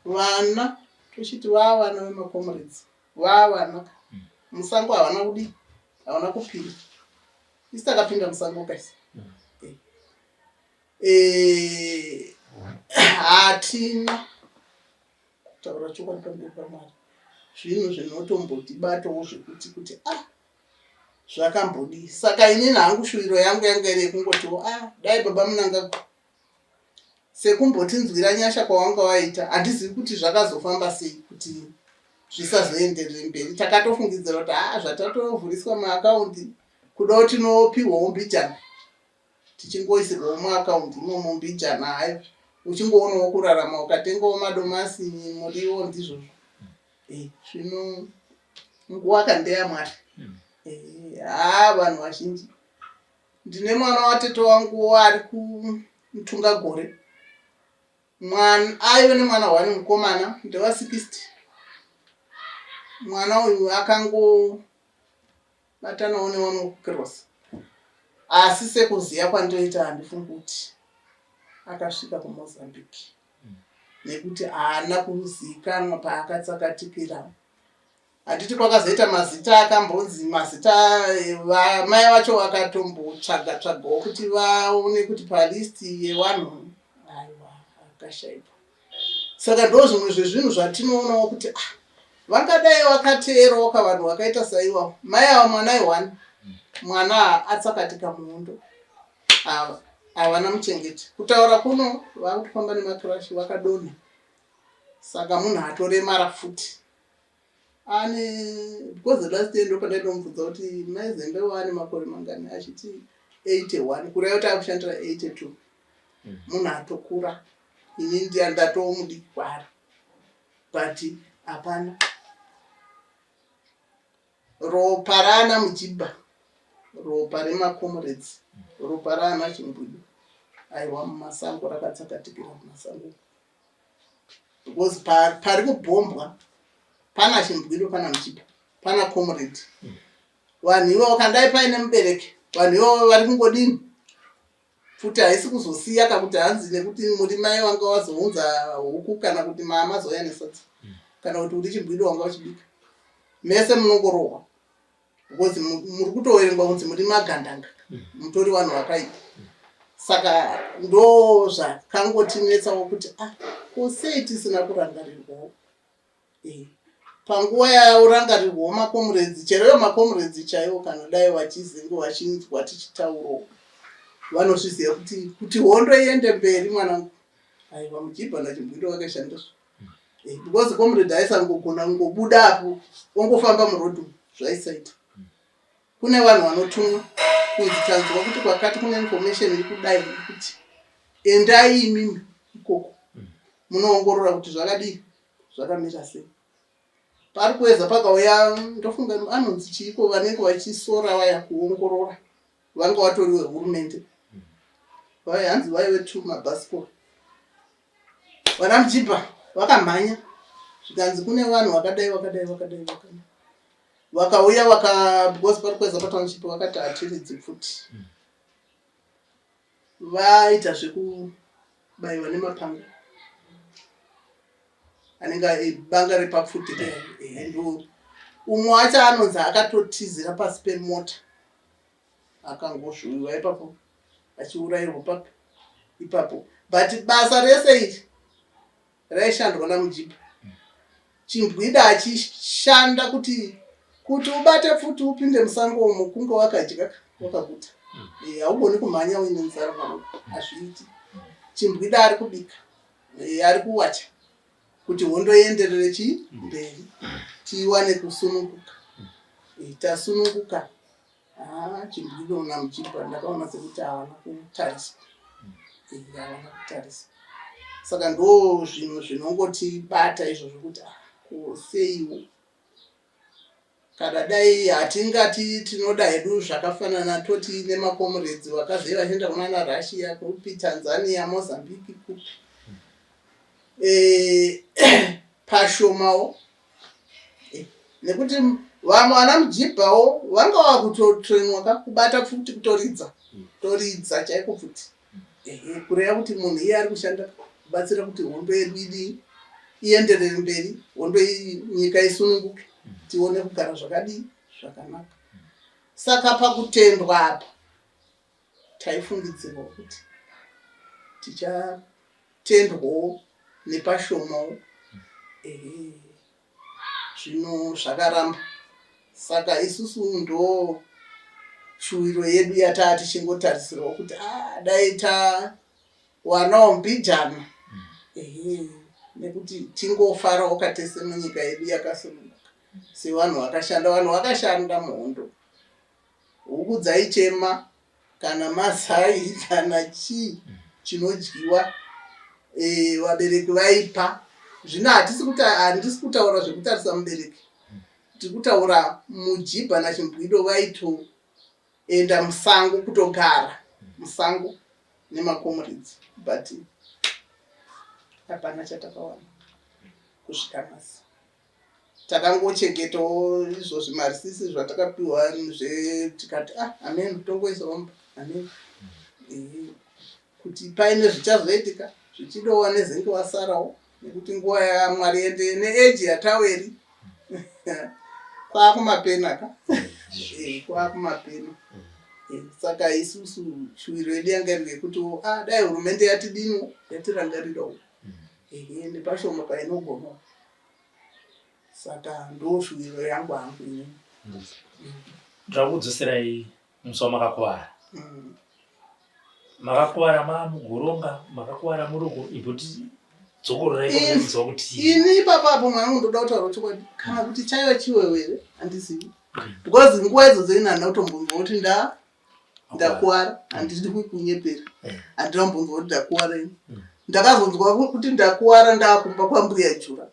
vana tochiti vavana vemakomrades vavana musango havana kudii havana kupinda isi takapinda musango kaisi eh. Eh, hatina kutaura chokwadi pamberi pamwari zvinhu zvinotombotibatawo zvekuti kuti ah zvakambodii saka inini hangu shuviro yangu yanga iri yekungotiwo ah dai baba munangagwa sekumbotinzwira nyasha kwawanga waita handizivi kuti zvakazofamba sei kuti zvisazoenderere mberi takatofungidzira kuti haa ah, zvatatovhuriswa maakaundi kudawo tinopihwawo mbijana Tichingoisirwawo muakaundi imomo mbijana hayo, uchingoonawo kurarama, ukatengawo madomasi, muriwo, ndizvozvo. Zvino nguva kandeyaMwari. Haa, vanhu vazhinji, ndine mwana watete wangu ari kuMutungagore. Mwana aive nemwana one mukomana, ndewa 60. Mwana uyu akangobatanawo nevamwe kukirosa, asi sekuziva kwandoita handifungi kuti akasvika kuMozambique, nekuti haana kuzivikanwa paakatsakatikira. Handiti kwakazoita mazita akambonzi mazita, vamai vacho vakatombotsvaga tsvagawo kuti vaone kuti palisti yevanhu, aiwa, akashaikwa. Saka ndo zvimwe zvezvinhu zvatinoonawo kuti ah, vangadai vakateerawo kavanhu vakaita saiwawo mai ava. Mwana iwani, mwana atsakatika muhondo, ava havana muchengeti. Kutaura kuno vakutofamba nemakirashi, vakadonha, saka munhu atoremara futi ane, because last year ndopandaitomubvunza kuti mai Zembe ane makore mangani, achiti 81, kureva kuti akushandira 82. Munhu atokura, ini ndiya ndatoo mudiki kwaari, but hapana ropa raana Mujibha, ropa remacomrades, ropa raana Chimbwido, aiwa, mumasango rakatsakatikira mumasango, because pari kubhombwa pana Chimbwido, pana Mujibha, pana comrade. Vanhu ivavo, kandai paine mubereki, vanhu ivavo vari kungodini futi? Haisi kuzosiya kakuti hanzi nekuti muri mai vanga vazounza huku, kana kuti mama zouya nesadza, kana kuti uri Chimbwido wanga uchibika, mese munongorohwa, because muri kutoverengwa kunzi muri magandanga, mutori vanhu vakaipa. Saka ndo zvakangotinetsawo kuti ah, ko sei tisina kurangarirwawo panguva yaurangarirwawo macomrades? Chero ivo macomrades chaivo, kana dai vachizenge vachinzwa tichitaurawo, vanozviziva kuti hondo iende mberi, mwanangu, aiwa, Mujibha naChimbwido vakashandiswa, because comrade aisangogona kungobuda apo ongofamba murodhi, zvaisaita. Kune vanhu vanotumwa kunzi tanzwa kuti kwakati kune information iri kudai, kuti endai imimi ikoko munoongorora kuti zvakadii, zvakamira sei. Pari kuedza pakauya, ndofunga anonzi chiiko, vanenge vachisora vaya kuongorora, vanga vatori wehurumende vaya, hanzi vaive tu mabhasikoro. Vana Mujibha vakamhanya, zvikanzi kune vanhu vakadai, vakadai, vakadai, vakadai. Vakauya vaka, because pari kuedza patownship, vakati hatiridzi pfuti. Vaita zvekubayiwa nemapanga, anenge banga repapfuti. Ndo umwe wacho anonzi akatotizira pasi pemota, akangozvuwiwa ipapo, achiurayirwa papi ipapo. But basa rese iri raishandwa naMujibha, Chimbwida achishanda kuti ubate pfuti upinde musango umo kunge wakadya wakaguta. Haugoni kumhanya uine nzara, mwana, hazviiti. Chimbwida ari kubika, ari kuwacha kuti hondo ienderere chii mberi, tiwane kusununguka. Tasununguka, haa, Chimbwido naMujibha ndakaona sekuti havana kutariswa, havana kutariswa. Saka ndo zvinhu zvinongotibata izvozvo kuti ah, ko seiwo kana dai hatingati tinoda hedu zvakafanana, toti nemacomrades vakazei vachienda kunana Russia, kupi, Tanzania, Mozambique, kupi, pashomawo, nekuti vamwe vana Mujibhawo vanga vakutotrainwa ka kubata pfuti, kutoridza, toridza chaiko pfuti. Ehe, kureva kuti munhu iye ari kushanda kubatsira kuti hondo yedu idii, ienderere mberi, hondo iyi, nyika isununguke, tione kugara zvakadii, zvakanaka. Saka pakutendwa apa taifungidzirwa kuti tichatendwawo nepashomawo. Ehe, zvino zvakaramba. Saka isusu ndo shuwiro yedu yataa tichingotarisirawo kuti ah, dai tawanawo mbijana, ehe, nekuti tingofarawo katese munyika yedu yakasununguka sevanhu vakashanda. Vanhu vakashanda muhondo, huku dzaichema. Kana mazai kana chii chinodyiwa e, vabereki vaipa. Zvino hatisi kuti handisi kutaura zvekutarisa mubereki, tiri kutaura mujibha nachimbwido vaitoenda musango kutogara musango nemakomuredzi, but hapana chatakawana kusvika nhasi. Takangochengetawo izvo zvimarisisi zvatakapiwa zve tikati ah amen tongoisawo mumba amen eh, kuti paine zvichazoitika zvichidowa nezenge wasarawo nekuti nguva yamwari ende neeji yataweri kwakumapena ka eh, kwakumapena eh, saka isusu shuwiro yedu yanga iri yekuti ah, dai hurumende yatidiniwo yatirangarirawo ehe nepashoma painogonawo saka ndoshuviro yangu hangu ini. Ndoda kudzoserai musi wamakakuvara. Makakuvara mamugoronga, makakuvara muruko, imboti dzokororai pakunzwa kuti ini ipapo apo mwana wangu ndoda kutaura chokwadi kana kuti chaiva chiwewe handizivi because nguva idzodzo ini handina kutombonzwa kuti nda ndakuwara handidi kukunyepera eh. handina kumbonzwa kuti ndakuwara ini hmm. ndakazonzwa kuti ndakuwara ndaakumba kwambuya jura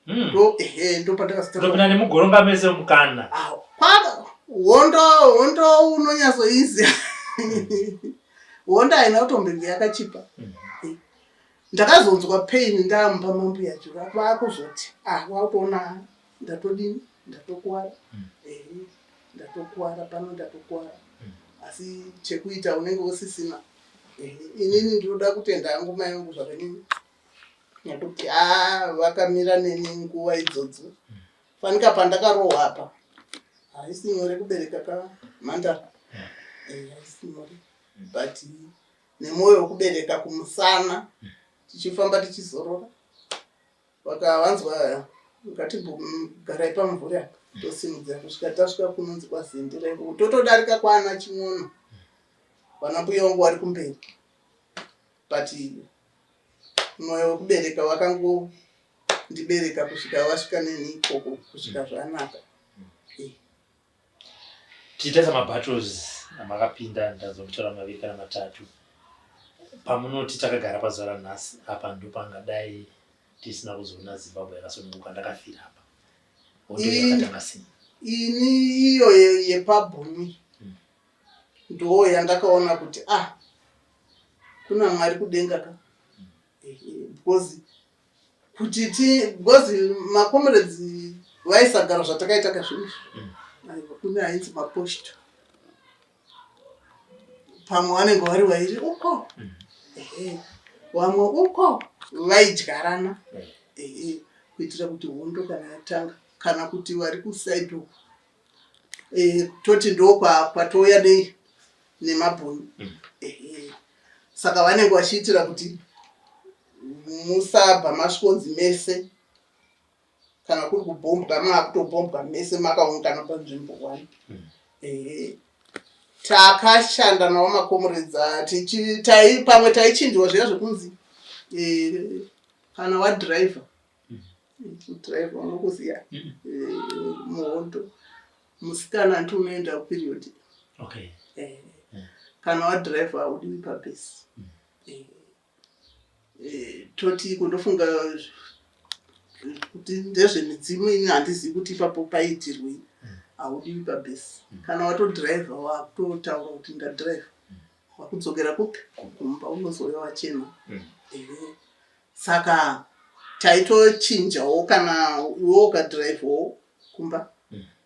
hmm. ndo ehe ndo pandakazotopinda nemugoronga mese mukana hondo hondo unonyatsoiziva hondo haina kutombenge yakachipa hmm. eh. Ndakazonzwa pain ndamumba mambuya Jura vakuzoti ah wakutoona ndatodini ndatokuwara mm. eh, ndatokuwara pano ndatokuwara mm. asi chekuita unenge usisina eh, inini ndinoda kutenda hangu mai vangu zvakanyanya nekuti ah vakamira neni nguva idzodzo mm. fanika pandakarohwa apa haisi nyore kubereka ka mhandara eh, haisi nyore but nemwoyo wekubereka kumusana tichifamba tichizorora vakavanzwa ngatigarai pamumvuri apa tosimudzira kusvika tasvika kunonzi kwazendera ikoko totodarika kwana chin'ono vana mbuya vangu vari kumberi but mwoyo wekubereka wakangondibereka kusvika vasvika neni ikoko kusvika zvanaka. Tichitarisa mabattles amakapinda ndanzwa kutaura maviri kana matatu pamunoti takagara pazuva ranhasi apa ndopangadai tisina kuzoona Zimbabwe yakasununguka ndakafira apa hondo yakatanga sei? Ini iyo yepabhumi hmm. ndo yandakaona kuti ah kuna Mwari kudenga ka hmm. because kuti ti because macomrades vaisagara zvatakaita kazvinhu mm. aiwa kune ainzi maposhto pamwe vanenge vari vairi uko mm. ehe vamwe uko vaidyarana mm. ehe kuitira kuti hondo kana yatanga kana kuti vari kusaidi uko eh, toti ndo kwatouya nei nemabhunu mm. ehe saka vanenge vachiitira kuti musabva masvikonzi mese kana kuri kubhombwa maakutobhombwa mese makaungana panzvimbo one mm. ehe takashanda nawo makomuredza tai pamwe taichinjwa zviya zvekunzi eh, kana wadhiraivha kudhiraivha unokuziya mm. eh, muhondo musikana anti unoenda kuperiod okay. eh, kana wadhiraivha haudiwi pabhesi mm. Eh, toti kundofunga kuti ndezvemidzimu ini handizivi kuti ipapo paiitirwei haudiwi pabhesi mm. kana watodhiraivha wakutotaura kuti ndadhiraivha mm. wakudzokera kupi kumba unozouya wachena mm. ehe saka taitochinjawo kana iwe ukadhiraivhawo kumba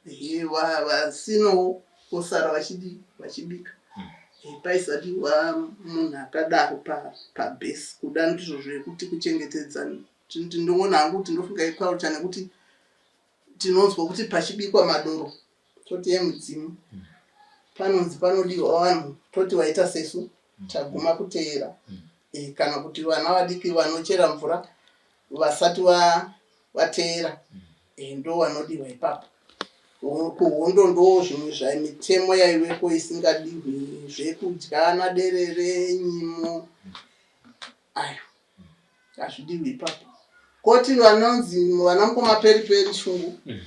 ehe vasinowo vosara vachidii vachibika eh, paisadiwa munhu akadaro pabase kuda ndizvo zvekuti kuchengetedza ndinoona hangu kuti ndofunga iculture nekuti tinonzwa kuti pachibikwa madoro toti emudzimu panonzi panodiwa vanhu toti waita sesu taguma kuteera eh, kana kuti vana vadiki vanochera mvura vasati vateera eh, ndo vanodiwa ipapo kuhondo ndo zvimwe zvai mitemo yaiveko isingadiwi zvekudya naderere nyimo ayo hazvidiwi ipapo koti vanonzi vana mukoma peri peri shungu mm.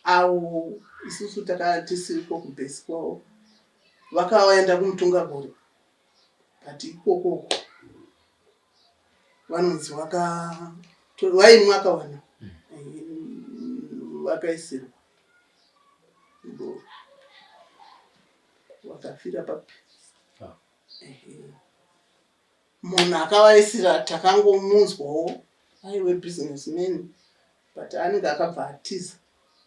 Avo isusu taka tisiriko kubhesi kwavo. Vakaenda kuMutungagore but ikoko vanonzi vaimwa kawana vakaisirwa doro vakafira papi. Munhu akavaisira takangomunzwawo aiwe business man but anenge akabva atiza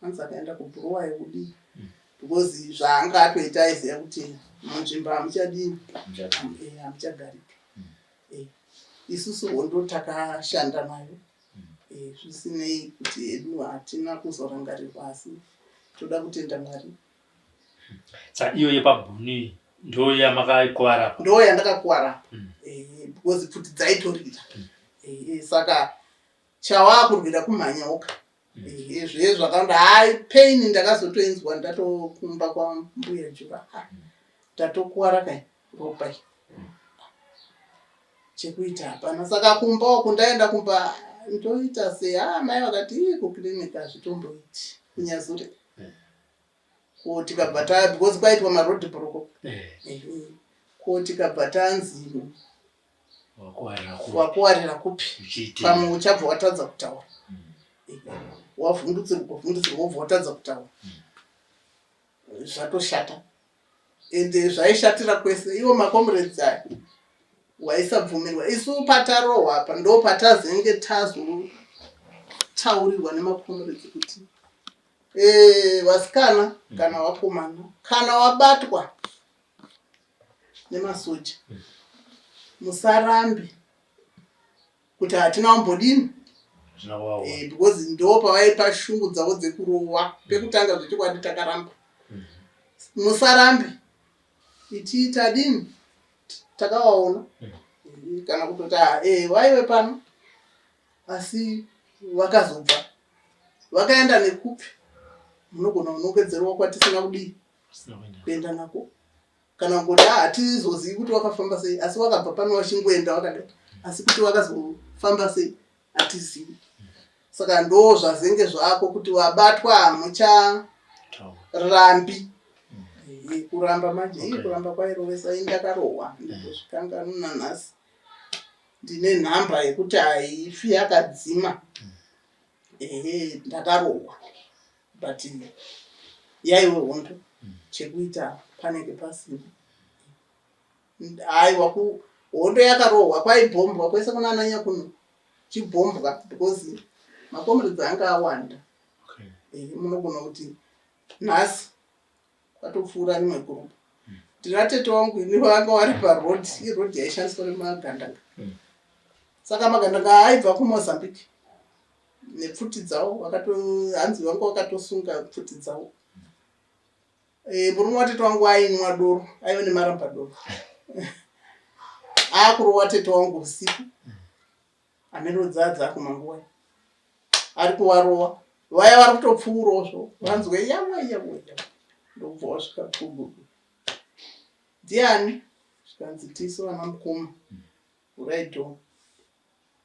anzi akaenda kubhuruwayo kudii because zvaanga atoita aiziva kuti munzvimbo hamuchadini hamuchagariki. Isusu hondo takashanda nayo zvisinei kuti hedu hatina kuzorangarirwa asi toda kutenda Mwari. Saka iyo yepabhuni ndo yamakaikuvara apa? Ndo yandakakuwara apa because pfuti dzaitorira. Saka chawakurwira kumhanyoka zviye zvakawanda. Hai, pain ndakazotoinzwa ndatokumba kwambuya Jura. Ndatokuwara kai ropa chekuita hapana. Saka kumba uku ndaenda kumba ndoita sei? Ah, mai vakati ii kuclinic hazvitomboiti kunyazure ko tikabva ta because kwaitwa maroad block ko tikabva tanzi wakuwarira kupi pamwe uchabva watadza kutaura wavhundutsirwa vhundutsirwa wobva watadza kutaura zvatoshata. Ende zvaishatira kwese iwo macomrades aya waisabvumirwa. Isu patarohwa apa ndo patazenge tazotaurirwa nemacomrades kuti vasikana kana vakomana kana wabatwa nemasoja musarambe kuti hatina kumbodini because ndo pavaipa shungu dzavo dzekurowa pekutanga. Zvechokwadi takaramba. Musarambe iti tadini takawaona kana kutoti vaive pano asi vakazobva vakaenda nekupi munogona kunongedzerwa kwatisina kudii kuenda nako kana kungoti hatizozivi kuti wakafamba sei asi wakabva pano wachingoenda wakadai asi kuti wakazofamba sei hatizivi. Saka ndo zvazenge zvako kuti wabatwa hamucharambi. Kuramba manje ii kuramba kwairovesa. Ini ndakarohwa ndozvikanganwa nanhasi. Ndine nhamba yekuti haifi yakadzima. Ehe, ndakarohwa but yaiwe hondo chekuita panenge pasina. Aiwa, hondo yakarohwa kwaibhombwa kwese kunana Nyakuno chibhombwa because macomrades anga awanda. Munogona kuti nhasi kwatopfuura rimwe group. Ndina tete wangu ini vanga vari paroad, iroad yaishandiswa nemagandanga. Saka magandanga aibva kuMozambique nepfuti dzavo hanzi vanga vakatosunga pfuti dzavo. Murume watete wangu ainwa doro, aive nemaramba doro. Akurowa tete wangu usiku amene dzadza kumanguva ari kuvarowa vaya vari kutopfuurawo vanzwe yawa yawa yawa ndokubva wasvika kugugu ndiani zvikanzi tisu vana mukoma vhurai door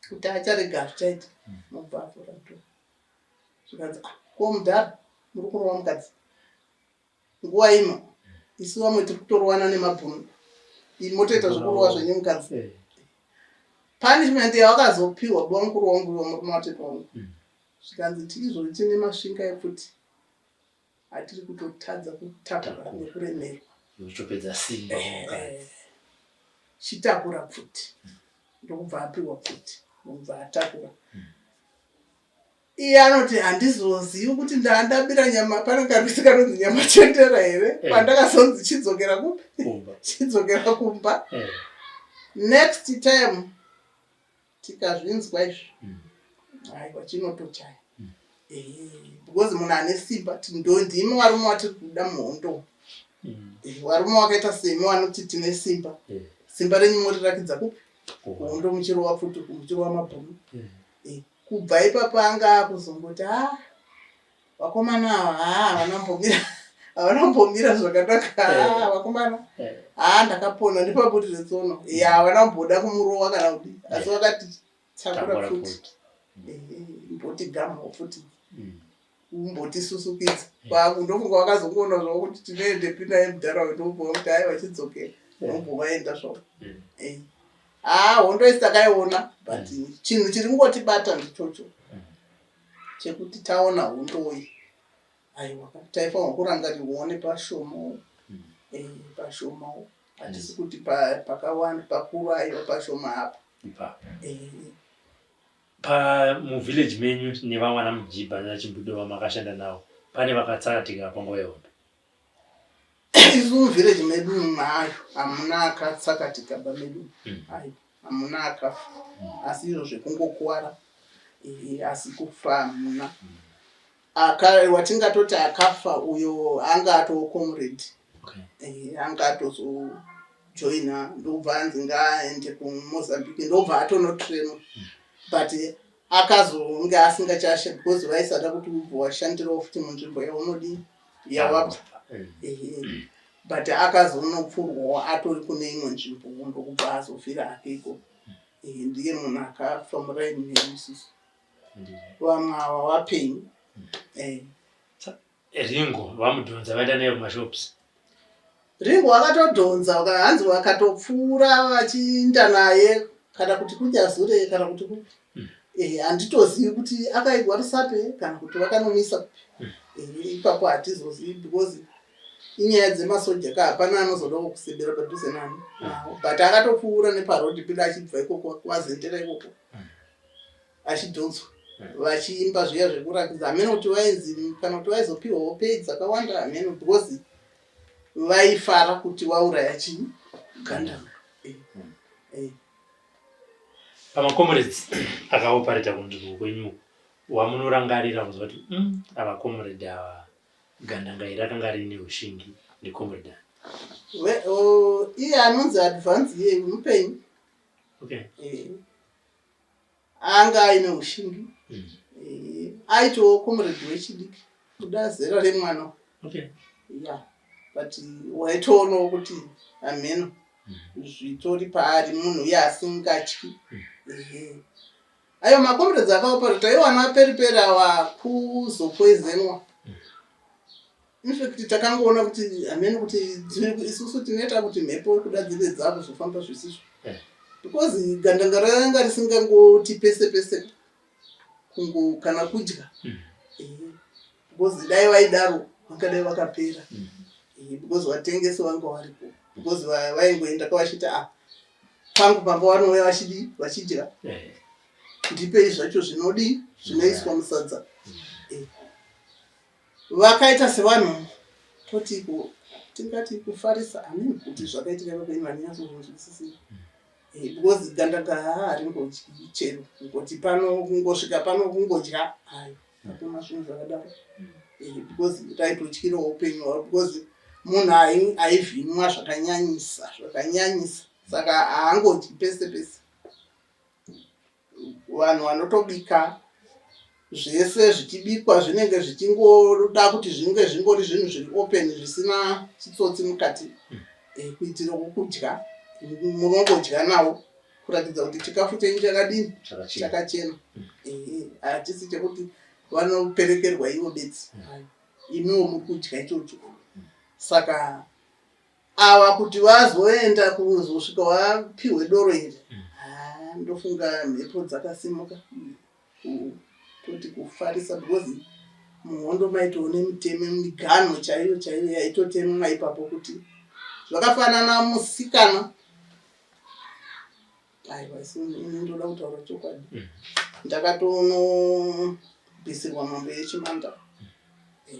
kuti acharega hazvichaita nobva avhura door zvikanzi ah, ko mudhara muri kurova mukadzi nguva ino isu vamwe tiri kutorowana nemabhunu motoita zvekurova zvenyu mukadzi. Punishment yawakazopiwa bamukuru wangu iwo murume watete wangu zvikanzi tiizvo tine masvinga epfuti atiri kutotadza kutakura nekuremerwa. Uchopedza simba mukadzi. Chitakura pfuti. Ndokubva apiwa pfuti ndokubva atakura. Iye anoti handizozivi kuti ndandabira nyama pane karwisi kanonzi nyama chendera here pandakazonzi chidzokera kupi chidzokera kumba. Next time tikazvinzwa izvi aiwa chinotochaya because munhu ane simba ndimi varume watiri kuda muhondo. Varume wakaita semi vanoti tine simba. Simba renyu morirakidza kupi? Kuhondo muchirova pfuti muchirova mabhunu. Kubva ipapo anga akuzongoti a vakomana ava haa havana kumbomira zvakanaka haa vakomana haa ndakapona ndipabudire tsono. Havana kumboda kumurova kana kudii asi vakati takura pfuti mboti gamhawo pfuti. kumbotisusukidza ndofunga vakazongoona zvavo kuti tinoendepi naye mudhara uyu ndobva kuti aiwa chidzokera ndobva vaenda zvavo eh. haa hondo isi takaiona but chinhu chiri kungotibata ndichocho chekuti taona hondoyi aiwa taifanirwa kurangarirwawo nepashomawo eh, pashomawo hatisi kuti pakawanda pakuru aiwa pashoma apa eh. Pa muvillage menyu nevamwe ana Mujibha nana Chimbudo vamakashanda navo pane vakatsakatika panguva yehondo? Isu muvillage medu mayo hamuna akatsakatika ba medu hmm. ayo hamuna akafa hmm. asi izvo zvekungokuwara eh, asi kufa hamuna hmm. Aka watingatoti akafa uyo anga atoo comrade okay. Eh, anga atozojoina ndobva anzi ngaaende kumozambique ndobva atonotrainwa mm. but akazonge asingachashe because vaisada kuti ubva washandirawo futi munzvimbo yaunodii yawabva mm. eh, but akazonopfurwawo atori kune imwe nzvimbo ndokubva azofira hake ikoko mm. eh, ndiye munhu akafa muraini medu isusu vamwe ava vapenyu eh. Ringo vamudhonza vaenda naye kumashops. Ringo vakatodhonza hanzi vakatopfuura vachiinda naye kana kuti kunyazure kana kuti kupi hmm. eh, handitozivi kuti akaigwa rusape kana kuti vakanomisa kupi hmm. eh, ipapo hatizozivi because inyaya dzemasoja ka hapana anozodawo kusebera padhuze nani hmm. but akatopfuura neparodi pedu achibva ikoko kwazendera ikoko achidhonzwa vachiimba zviya zvekurakidza hameno kuti vainzi kana kuti vaizopiwawo pei dzakawanda hameno because vaifara kuti wauraya chii gandanga eh, eh. Pamacomrades akaopareta kunzvimbo kwenyu wamunorangarira kunzwa kuti mm, ava comrade ava gandanga iri rakanga riine ushingi ndicomrade oh, iye anonzi advance iye mupenyu okay. eh. Anga aine ushingi mm. Eh, aitowo comrade wechidiki kuda zera remwana okay. yeah but waitoonawo kuti hameno mm. zvitori paari munhu uye asingatyi mm. ehe ayo macomrades akaopareta iwana periperi awa kuzopoizenwa mm. Infact takangoona kuti hameno kuti isusu tinoita kuti mhepo kuda dzive dzakuzofamba zvisizvo eh. because gandanga ranga risingangoti pese pese kungo kana kudya mm. eh, because dai vaidaro vangadai vakapera mm. eh, because vatengesi vanga varipo because vaingoenda kwavachiti ah pangu pamba vanouya vachidii vachidya ndipei zvacho zvinodii zvinoiswa musadza mm. Vakaita sevanhu toti tingati kufarisa amen kuti zvakaitika ipapo ini vandinyatsokunzwisisira eh, because gandanga haringodyi chero kungoti pano kungosvika pano kungodya hayo hakuna zvinhu zvakadaro eh, because taitotyirawo upenyu hwavo because munhu aivhimwa zvakanyanyisa zvakanyanyisa saka haangodyi pese pese Vanhu vanotobika zvese zvichibikwa zvinenge zvichingoda kuti zvinge zvingori zvinhu zviri open zvisina chitsotsi mukati eh, kuitira kudya munongodya nawo kuratidza kuti chikafu chenyu chakadini chakachena eh, hachisi chekuti vanoperekerwa ivo bedzi imiwo muri kudya ichocho saka Ava kuti vazoenda kuzosvika vapihwe doro iri mm. ah, ndofunga mhepo dzakasimuka toti kufarisa because muhondo maitoone mitemo miganho chaiyo chaiyo yaitotemwa ipapo kuti zvakafanana musikana Aiwa isu ini ndoda kutaura chokwadi. Mm. Ndakatonobvisirwa mombe yechimanda. Eh,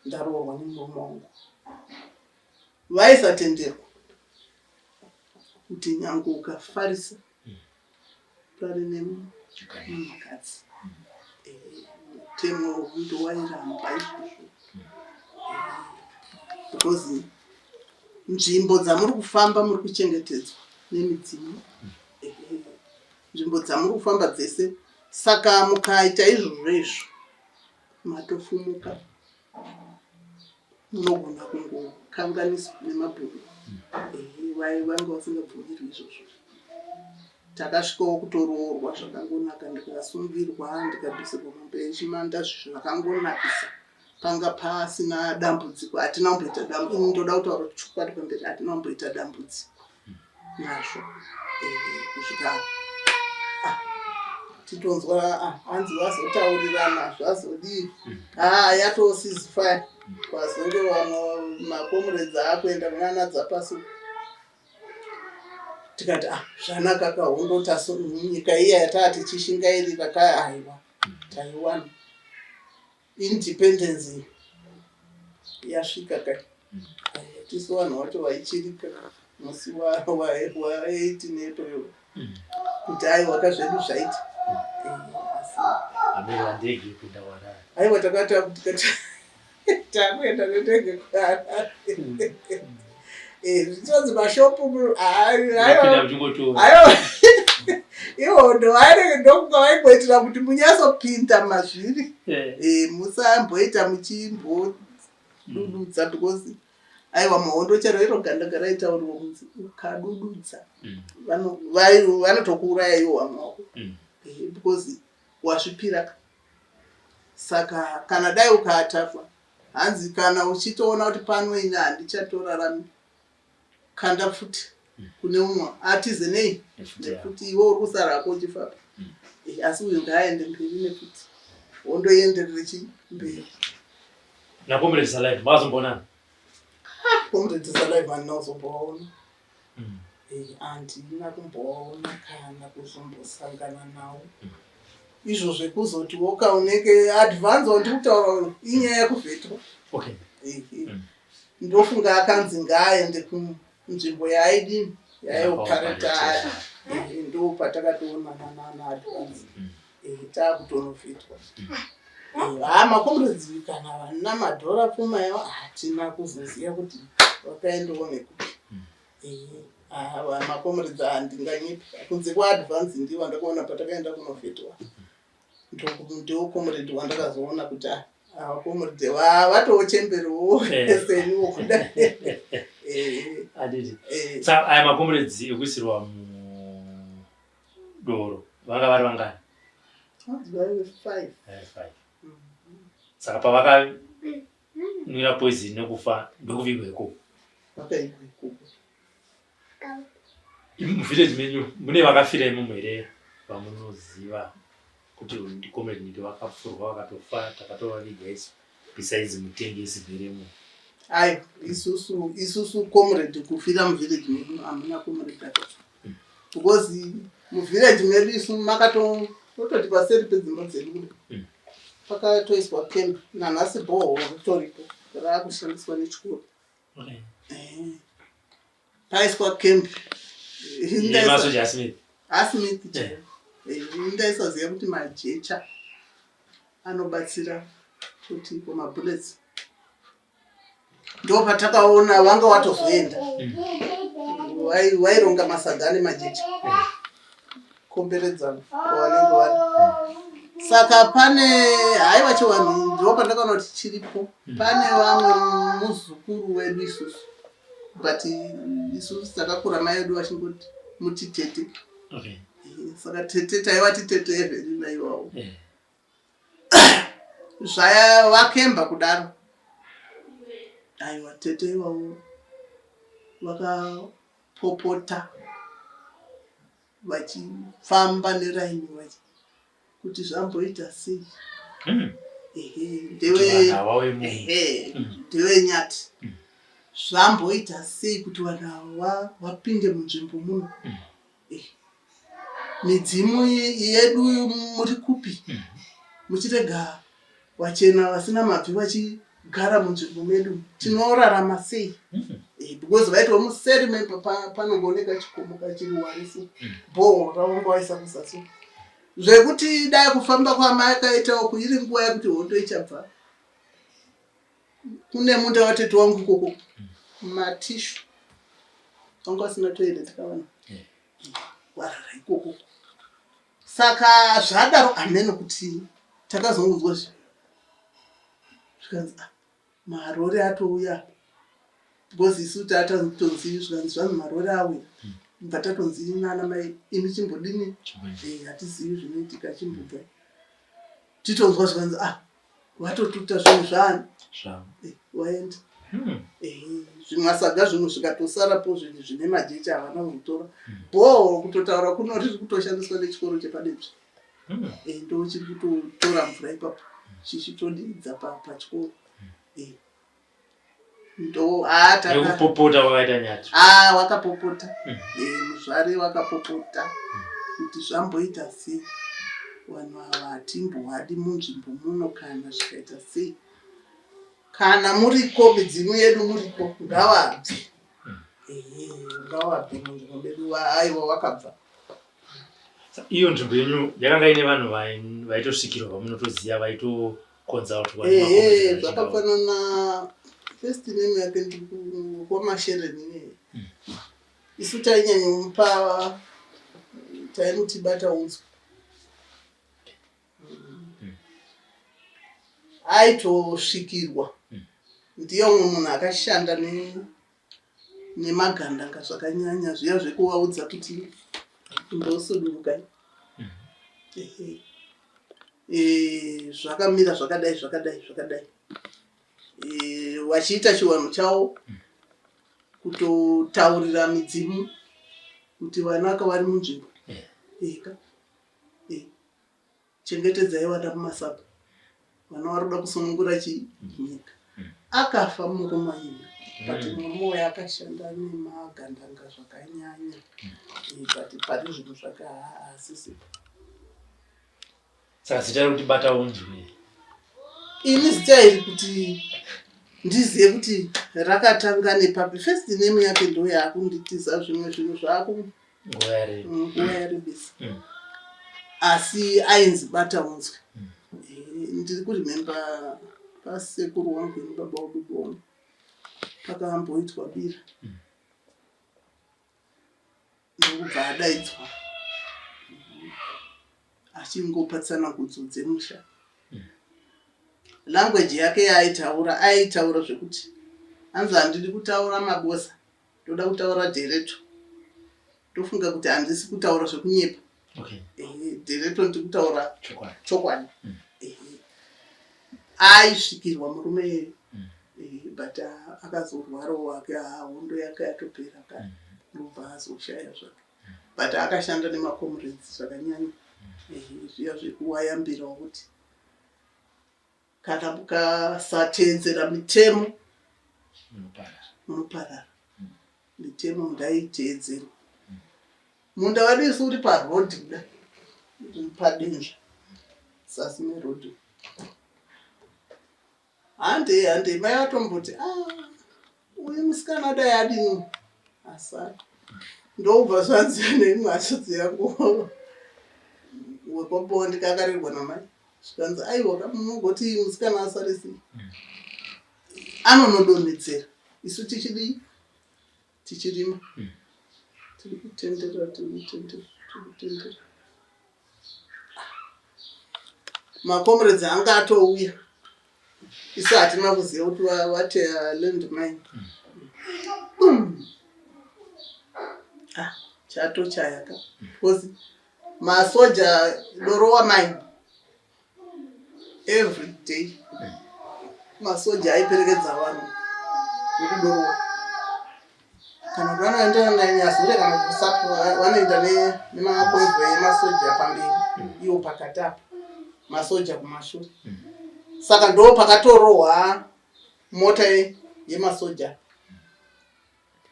ndaroorwa nemurume wangu. Vaisatenderwa kuti nyange ukafarisa mm. pari nemukadzi. Mm. Eh, mutemo ndowairamba izvozvo. Mm. Eh, because nzvimbo dzamuri kufamba muri kuchengetedzwa nemidzimu nzvimbo dzamuri kufamba dzese saka mukaita izvozvo izvo matofumuka munogona kungokanganiswa nemabhuru vanga vasingabvumirwi izvozvo. Takasvikawo kutoroorwa zvakangonaka ndikasungirwa ndikabvisirwa mombe yechimanda zvakangonakisa panga pasina dambudziko hatina kumboita dambudziko ndoda kutaura chokwadi pamberi hatina kumboita dambudziko nazvo eh, kusvika ah, titonzwa ah, hanzi vazotaurirana zvazodii haa ah, yatoo ceasefire kwazonge vamwe makomuredzi akuenda kunana dzapasi tikati ah zvanaka kahondo taso nyika iya yataa tichishingairira kaya aiwa taiwana independence yasvika kai tisu vanhu vacho vaichirika musi wa 18 April kuti aiwa ka zvedu zvaita aiwa takati tikati takuenda nendege kuharare eh, zvichonzi mashopu ihondo vainenge ndokunga vaimboitira kuti munyatsopinda mazviri eh. Eh, musamboita muchimbodududza because aiwa muhondo chero iro gandanga raitauriwa kunzi ukadududza mm. vanotokuuraya iwo vamwe wako mm. because wazvipira Saka kana dai ukaatakwa hanzi kana uchitoona kuti pano ini handichatorarami kanda pfuti kune umwe atize nei nekuti iwe uri kusara hako uchifamba mm. eh, asi uyu ngaaende mberi nekuti hondo ienderere chi mberi nakomrade Salive mazombonana comrade Salive handina kuzombovaona mm. Eh, handina kumbovaona kana kuzombosangana nawo mm. Izvo zvekuzoti woka unenge advance wandiri kutaura uyu inyaya yekuvhetwa. Okay. Eh, eh. Mm. Ndofunga akanzi ngaaende kunzvimbo yaaidini yaiopareta ari eh, ndo patakatoonana nana advance mm. Taakutonovhetwa. Mm. Haa makomrades kana vana madhora pfuma yavo hatina kuzoziva kuti vakaendawo nekupi. Mm. Makomrades handinganyepi kunze kwaadvance ndiwo andakaona patakaenda kunovhetwa ndiwo comrade wandakazoona kuti ah, ava comrade vatochemberewo eh. seniwo kuda eh. Anditi eh. Sa aya macomrades ekuisirwa mudoro vanga vari vangani? Five. Five. Saka pavakanwira poison nekufa ndokuvigwa ikoko. Vakaigwa ikoko. Muvillage menyu mune vakafira imomo here vamunoziva kuti ndicomrade niki vakapfurwa vakatofa takatovaviga isu besides mutengesi veremo? Aiwa, isusu isusu comrade kufira muvillage medu hamuna comrade akafa because muvillage medu isu makato tototi paseri pedzimba dzedu kudai mm. pakatoiswa camp nanhasi bhoho ritoripo raakushandiswa nechikoro okay. Eh. Paiswa camp yemasoja aSmith. ASmith chaiwo. Eh, ndaisaziva kuti majecha anobatsira kuti kumabullets ndopatakaona vanga watozoenda mm. Waironga masaga ane majecha mm. Komberedzana kwavanenge vari mm. Saka pane haiwa chivanhu ndopandakaona kuti chiripo mm. Pane vamwe muzukuru wedu isusu but isusu takakura mai vedu vachingoti muti tete okay. Eh, saka tete taivati tete Evelina iwawo yeah. Zvaya vakemba kudaro aiwa tete iwawo vakapopota vachifamba neraini vachi kuti zvamboita sei hmm. ehe ndewe ehe hmm. ndewe nyati hmm. Zvamboita sei kuti vanhu ava vapinde munzvimbo muno eh. Midzimu yedu muri kupi muchirega vachena vasina mabvi vachigara munzvimbo medu tinorarama sei mm. Eh, because vaitwa museri mepa panongooneka chikomo kachiruwariso mm. bhoho ravanga vaisa kuzasi zvekuti dai kufamba kwamakaita uku iri nguva yekuti hondo ichabva kune munda watete wangu ikoko mm. matishu vanga vasina toilet kavana eh. warara ikoko saka zvadaro hameno kuti takazongonzwa zvi zvikanzi ah, marori atouya because isu tatatonzi zvikanzi zvanzi marori auya hmm. Bva tatonzi nana mai imi chimbodini eh, hatizivi zvinoitika chimbobvai titonzwa zvikanzi ah vatotuta zvinhu zvaani eh, waenda hmm. eh, zvimasaga zvimwe zvikatosarapo zvinhu zvine majecha havana kuzotora bhoo kutotaura kuno riri kutoshandiswa nechikoro chepadebvi ndo chiri kutotora mvura ipapo chichitodidza pachikoro ndo nekupopota wakaita nyati ah wakapopota mm. eh, muzvare wakapopota mm. kuti zvamboita sei vanhu ava hatimbohadi munzvimbo muno kana zvikaita sei kana muriko midzimu yedu muriko ngavabve mm. eh, ngavabve munzvimbo medu aiwa wakabva iyo nzvimbo yenyu yakanga ine vanhu vaitosvikirwa vamunotoziva vaito Ehe, zvakafanana first name yake ndikwamashereni iyeye hmm. isu tainyanyomupa taimuti bata unzwa hmm. aitosvikirwa hmm. ndiye umwe munhu akashanda nemagandanga zvakanyanya zviya zvekuvaudza kuti imbosudurukai ehe e, zvakamira zvakadai zvakadai zvakadai e, vachiita chivanhu chavo kutotaurira midzimu kuti vanaka vari munzvimbo eka e. Chengetedzai vana mumasaga vana vari kuda kusunungura chii nyika. Akafa murume uyu but murume uyu akashanda nemagandanga zvakanyanya eh, but pari zvinhu zvake haasisipo. Saka zita rekuti bata unzwe ini zita iri kuti ndizive kuti rakatanga nepapi first name yake ndo yaakunditiza zvimwe zvinhu zvaaku nguva yareba mm, yarebesa mm. asi ainzi bata unzwe mm. eh, ndiri kurememba pasekuru wangu ini baba wabubu wangu pakamboitwa bira ndokubva adaidzwa achingopa tsanangudzo dzemusha language yake yaaitaura aitaura zvekuti hanzi handidi kutaura mabosa ndoda kutaura dhereto ndofunga kuti handisi kutaura zvekunyepa okay. Dhereto ndiri kutaura chokwadi mm. Aisvikirwa murume iyeyo mm. But ah, akazorwarawo wake ah, hondo yake yatopera kare mm. Ndobva azoshaya zvake mm. But akashanda nemacomrades zvakanyanya mm. Zviya zvekuwayambirawo kuti Kana mukasateedzera mitemo munoparara. Mitemo ngaiteedzerwe. Munda wedu isu uri paroad kuda uri padenzva zasi meroad. Handei handei mai vatomboti ah, uyu musikana dai adini asara. Ndobva zvanzi neimwe hanzvadzi yangu wekwaBondi kakarerwa namai. Zvikanzi aiwa ka munogoti musikana asare sei anonodonhedzera isu tichidii tichirima tiri kutendera tiri kutendera tiri kutendera makomredzi anga atouya isu hatina kuziva kuti vateya land mine mm. ah, chatochaya ka because Masoja dorowa mine every day. Masoja aiperekedza vanhu vekudorowa kana kuti vanoenda nanyazure kana kusapo vanoenda nemakonvoy emasoja pamberi iwo pakati apa masoja kumashure saka ndo pakatorohwa mota yemasoja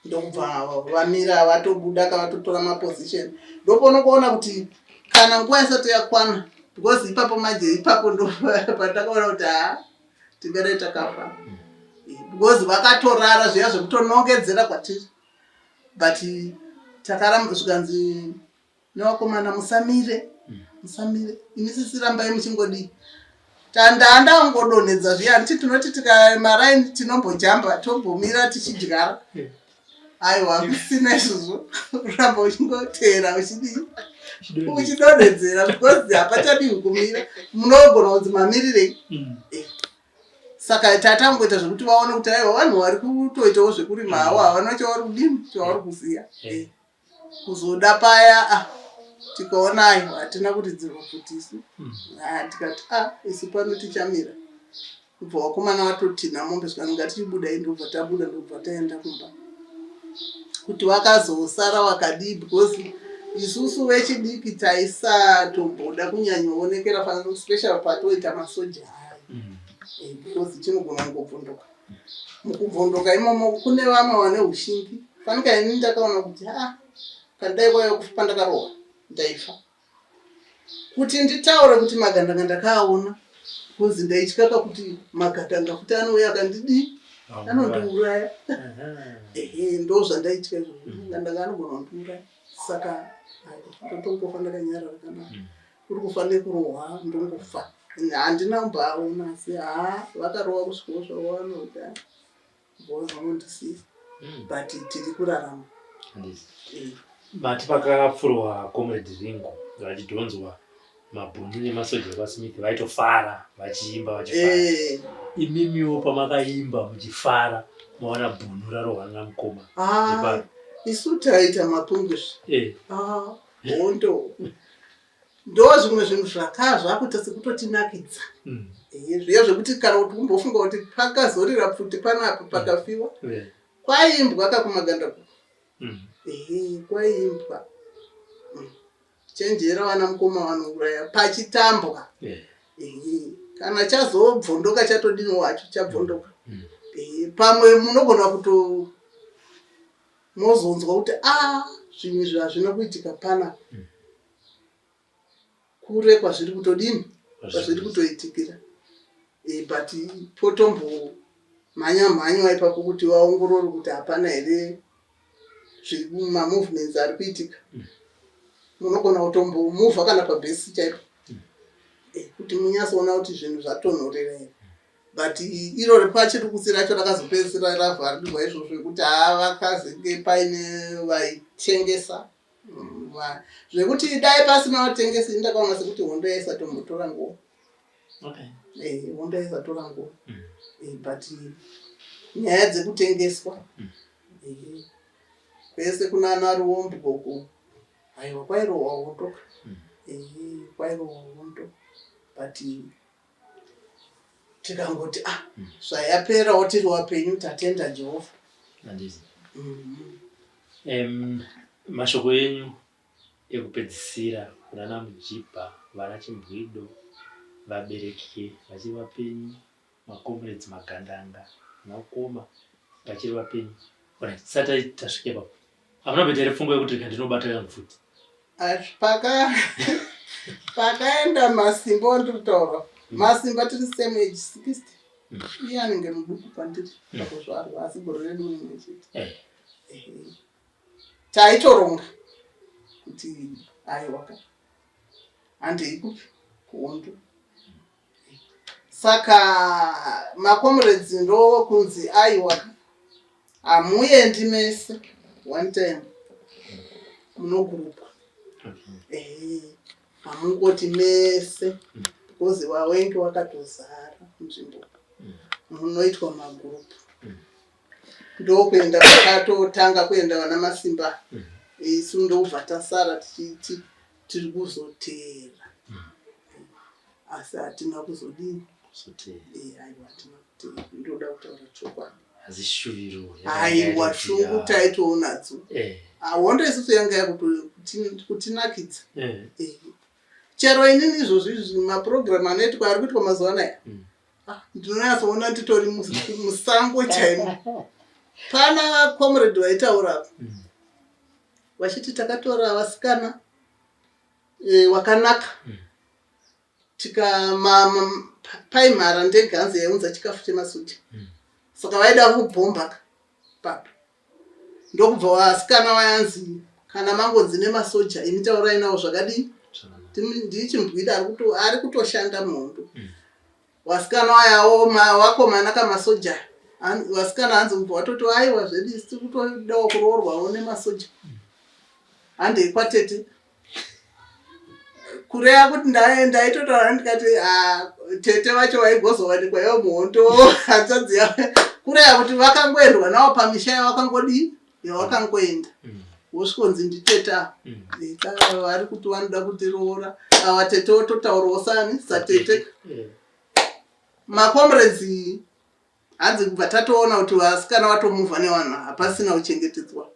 ndokubva vamira vatobuda ka vatotora maposition ndoponokuona kuti kana nguva isati yakwana because ipapo manje ipapo ndopatakaona kuti haa tingadai takafa because vakatorara zviya zvekutonongedzera kwatiri but takaramba zvikanzi Nevakomana musamire musamire imi sisi rambai muchingodii tandandangodonhedza zviya handiti tinoti tikamaraini tinombojamba tombomira tichidyara aiwa kusina izvozvo uramba uchingoteera uchidii uchidonhedzera because hapachadiwi kumira munogona kunzi mamirirei mm. eh. saka tatangoita zvekuti vaone kuti aiwa vanhu vari kutoitawo zvekurima hawo havana chavari kudini chavari kuziya eh. Kuzoda paya ah, tikaona aiwa hatina kuridzirwa pfuti isu. Ah, tikati ah, isu pano tichamira. Kubva vakomana vatotinha mombe zvikanzi ngatichibudai ndobva tabuda ndobva taenda kumba. Kuti vakazosara vakadii because isusu vechidiki taisatomboda kunyanyoonekera fanira special patoita masoja aya eh, because chinogona kungobvunduka. Mukubvunduka imomo kune vamwe vane ushingi fanika ini ndakaona kuti ha kana dai kwaiva kufa pandakarohwa ndaifa. Kuti nditaure kuti magandanga ndakaaona bcause ndaityaka kuti magadanga futi anouya akandidii anondiuraya. Ehe ndo zvandaitya izvozvo mm. magandanga anogona kundiuraya saka ndotongofa ndakanyarara kana mm. kuri kufa nekurohwa ndongofa handina kumboaona asi haa vakarohwa kusvikawo zvavo vanoda vanondisiya mm. but tiri kurarama. Eh. Mati pakapfurwa Comrade Ringo vachidhonzwa mabhunu nemasoja ekwaSmith vaitofara vachiimba vachifara. Eh. Imimiwo pamakaimba muchifara maona bhunu rarohwa namukoma. Ah, isu taita mapunguzvi. Eh. Ah, hondo. Ndo zvimwe zvinhu zvakaa zvakuita sekutotinakidza mm. Eh, zviya zvekuti kana kuti kumbofunga kuti pakazorira pfuti panapa mm. pakafiwa mm. Kwaiimbwa ka kumaganda ku mm. Ehe kwaiimbwa mm. Chenjera vana mukoma vanouraya pachitambwa yeah. Ehe kana chazobvondoka chatodini wacho chabvondoka mm. Ehe pamwe munogona kuto mozonzwa kuti a ah, zvinhu izvi hazvina kuitika pana mm. Kure kwazviri kutodini kwazviri kutoitikira e, but potombomhanya mhanywa ipapo kuti vaongorore kuti hapana here mamovements ari kuitika mm. Munogona kutombomuvha kana pabhesi chaipo mm. E, kuti munyatsoona kuti zvinhu zvatonhorera here but iro repachirukutsi racho rakazopedzisira ravharirwa izvozvo zvekuti haa vakazenge paine vaitengesa zvekuti dai pasina vatengesi ndakaona sekuti hondo yaisatombotora nguva okay. Eh, hondo yaisatora nguva mm. Eh, but nyaya dzekutengeswa mm. Eh, kwese kunana ruombi uko aiwa kwairohwa hondo mm. Kwairohwa hondo but tikangoti ah zvayaperawo tiri wapenyu tatenda Jehovha. Handiti. Mm -hmm. Mashoko enyu ekupedzisira kunana Mujibha, vana Chimbwido, vabereki vachiri vapenyu, macomrades magandanga, vakoma vachiri vapenyu. Alright, tisati tasvika ipapo. Hamuna kuita here pfungwa yekuti rega ndinobata yangu futi? Paka pakaenda masimba wandiri kutaura mm. Masimba tiri same age 60 mm. Iye anenge muduku pandiri mm. pakuzvarwa asi gore redu rimwe chete eh. Eh. Taitoronga kuti aiwaka handei kupi kuhondo saka macomrades ndokunzi aiwa hamuendi mese one time munogurupwa okay. Hamungoti mese because wawenge wakatozara nzvimbo munoitwa magurupu ndokuenda kwakatotanga kuenda vana masimba isu ndobva tasara tichiti tiri kuzoteera asi hatina kuzodini Kuzoteera. Eh, aiwa hatina kuteera ndoda kutaura chokwadi Asi shuviro aiwa shungu taitoonadzo Eh, hondo isusu yanga yakutinakidza eh. Eh. Chero inini izvozvi izvi mapurogiramu anoitwa ari kuitwa mazuva anaya ah, ndinonyatsoona nditori musango chaimo pana comrade vaitaura apa vachiti takatora vasikana eh, wakanaka tika paimhara ndege hanzi yaiunza chikafu chemasuti saka vaida kubhomba papa ndokubva vasikana vayanzi kana mangonzi nemasoja imi taurai nawo zvakadii ndichimbwida ari kutoshanda muhondo vasikana wayawo vakomana kamasoja vasikana hanzi kubva watoti aiwa zvedu isi tiri kutodawo kuroorwawo nemasoja handei kwatete kureva kuti ndaitotaura ndikati ah, tete vacho vaigozowanikwa ivo muhondo hanzvadzi yavo kureva kuti vakangoendwa nawo pamisha yavakangodii yavakangoenda mm. Wosvikonzi nditete ava. Mm. Vari kuti vanoda kutiroora. Ava tete wototaurawo sani satete. Macomrades hanzi kubva tatoona kuti vasikana vatomuvha nevanhu hapasina kuchengetedzwa.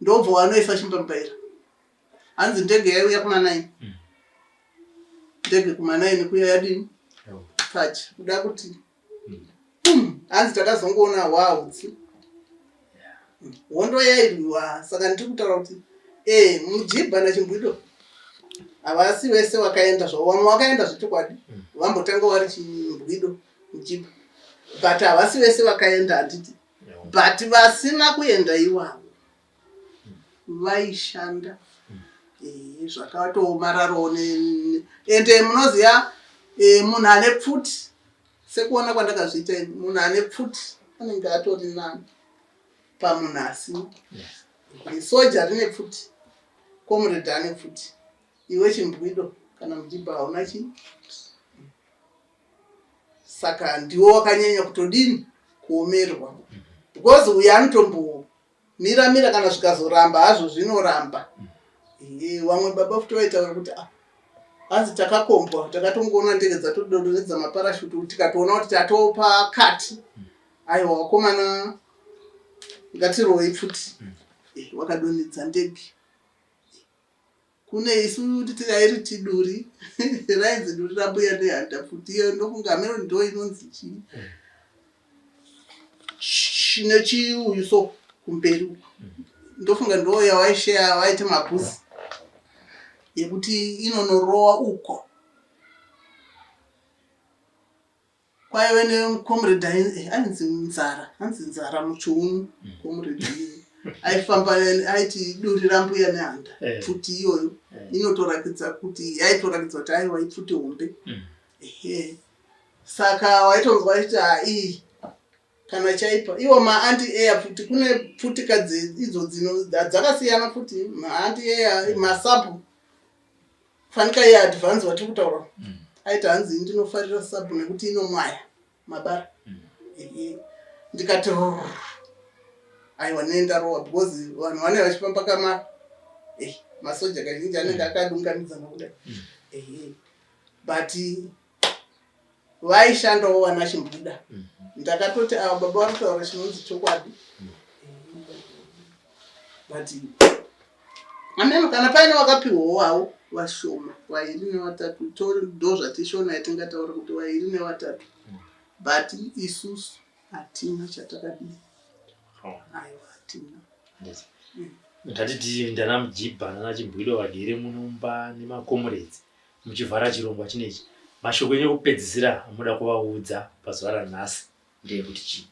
Ndobva wanoisa chimbambaira. Hanzi ndege yaiuya kuma 9. Mm. Ndege kuma 9 kuya yadini? Pachi kuda kuti mm. Hanzi takazongoona hwautsi. Hondo yairwiwa saka ndiri kutaura kuti eh mujibha nachimbwido havasi vese vakaenda zvavo vamwe vakaenda zvechokwadi mm. vambotanga vari chimbwido mujibha but havasi vese vakaenda handiti but vasina kuenda iwavo vaishanda eh, zvakatoomararawo ende munoziva eh, munhu ane pfuti sekuona kwandakazviita ini munhu ane pfuti anenge atori nani pamunhu asina soja rine pfuti comrade ane pfuti iwe chimbwido kana mujibha hauna chii saka ndiwo wakanyanya kutodini kuomerwa because uyo anotombo Mira mira kana zvikazoramba hazvo zvinoramba. Eh, vamwe baba futi vaitaura kuti ah, hanzi takakombwa takatongoona ndege dzatodonhedza maparashuti tikatoona kuti tatopa kati aiwa vakomana ngatiroyi pfuti eh, wakadonhedza ndege Kune isu tairiti duri rainzi duri rambuya nehanda pfuti iyo ndokunga hameno ndo inonzi chii chine chiuyu so kumberi uku ndofunga ndo yawaisheya waiti mabhuzi yekuti inonorowa uko Kwaive necomrade ainzi Nzara, hanzi Nzara muchiunu comrade aifamba aiti duri rambuya nehanda eh. pfuti iyoyo eh. inotorakidza kuti yaitorakidza kuti aiwa ipfuti hombe mm. ehe saka waitonzwa achiti haii kana chaipa iwo maanti air pfuti kune pfutikadzi idzo dzino dzakasiyana futi maanti air mm. masapu Fanika iye advance watiri kutaura mm. aiti hanzi ndinofarira sub nekuti inomwaya mabara mm. Ndikati aiwa nendarowa because vanhu vane vachifamba kama eh, masoja kazhinji anenge mm. akadunganidzana kudai mm. But vaishandawo vana chimbuda mm. Ndakatoti ava baba vari kutaura chinonzi chokwadi mm. But ameno kana paine vakapiwawo havo vashoma vairi nevatatu ndo zvatishona yatingataura kuti vairi nevatatu mm. But isusu hatina chatakadii aiwa hatina. Ngatiti ndana mujibha nana chimbwido vagere munomba nemakomuredzi Muchivhara chirongwa chinechi, mashoko enyu ekupedzisira amuda kuvaudza pazuva ranhasi ndeekuti chii?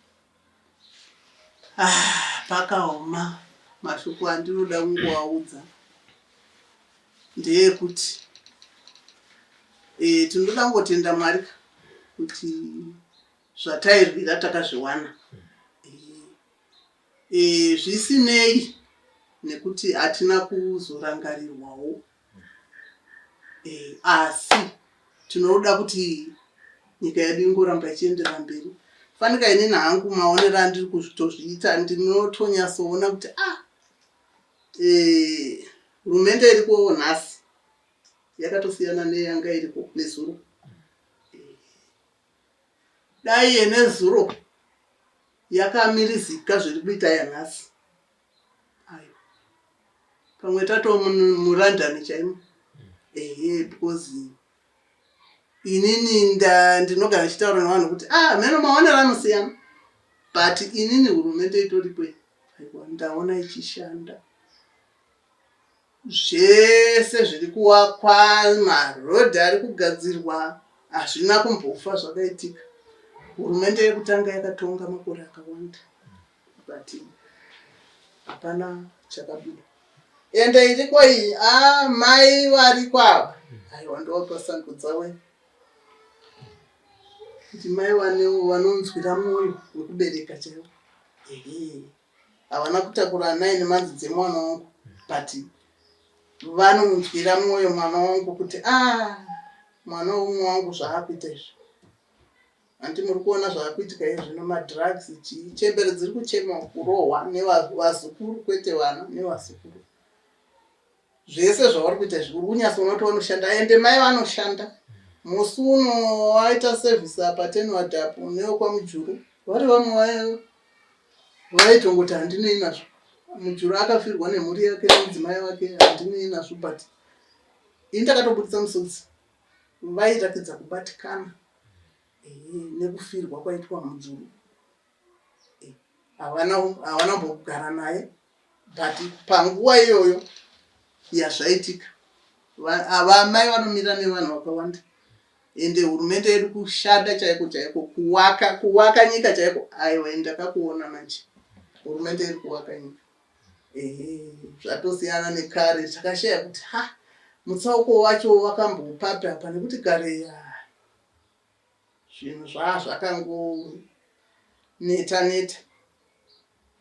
Ah, pakaoma. Mashoko andinoda kungovaudza ndeekuti e, tinoda kungotenda Mwari kuti zvatairwira takazviwana. E, e, zvisinei nekuti hatina kuzorangarirwawo Eh, asi tinoda kuti nyika yedu ingoramba ichienderera mberi. Fanika inini hangu maonero andiri kuzvitozviita ndinotonyatsoona kuti ah eh, hurumende iriko nhasi yakatosiyana neyanga iriko nezuro. Eh, dai yenezuro yakamirizika zviri kuita yanhasi Aiwa. Pamwe tatoo muLondon chaimo. Ehe because inini ndinogara ndichitaura nevanhu kuti ah mheno maonero anosiyana but inini hurumende itoripo iyi. Aiwa ndaona ichishanda. Zvese zviri kuwakwa, maroad ari kugadzirwa hazvina kumbofa zvakaitika. Hurumende yekutanga yakatonga makore akawanda. But hapana chakabuda. Ende iriko iyi ah mai variko ava. Aiwa ndovapa sando dzavo. Ndimai vane vanonzwira mwoyo wekubereka chaiwo. Ehe. Havana kutakura nine months dzemwana wangu but vanonzwira mwoyo mwana wangu kuti ah mwana weumwe wangu zvaakuita izvi. Hanti muri kuona zvaakuitika iye zvino madrugs chii chembere dziri kuchema kurohwa nevazukuru kwete vana nevazukuru. Zvese zvavari kuita izvi uri kunyatsoona kuti vanoshanda ende mai vanoshanda. Musi uno waita service apa tenwadhapu newekwaMujuru vari vamwe vaitongoti handinei nazvo. Mujuru akafirwa nemhuri yake nemudzimai wake handinei nazvo but ini ndakatobuditsa musodzi vairatidza kubatikana nekufirwa kwaitwa Mujuru. Havana havana kumbogara naye but panguva iyoyo yazvaitika vamai vanomira nevanhu vakawanda ende hurumende yedu kushanda chaiko chaiko kuwaka kuwaka nyika chaiko aiwa ndakakuona manje hurumende iri kuwaka nyika ehe zvatosiyana nekare takashaya kuti ha mutsauko wacho wakambopapi apa nekuti kare Zvinhu zvaa zvakangoneta neta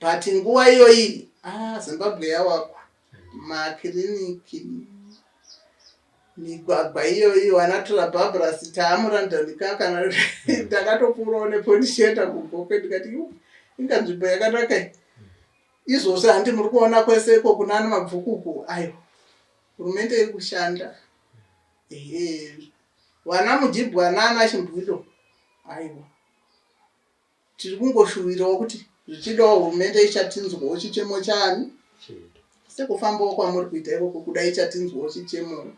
but nguva iyoyi ah, Zimbabwe yawakwa makiriniki migwagwa iyoyi vana Trababras taamurandani kana ndakatopfuurawo neponisheta kuGokwe ndikati inga nzvimbo yakanaka iyi izvozvi handi muri kuona kwese iko kunana mabvukuku aiwa hurumende iri kushanda ehe Vana Mujibwa nana Chimbwido aiwa tiri kungoshuwirawo kuti zvichidawo hurumende ichatinzwawo chichemo chaani sekufambawo kwamuri kuita ikoko kuda ichatinzwawo chichemo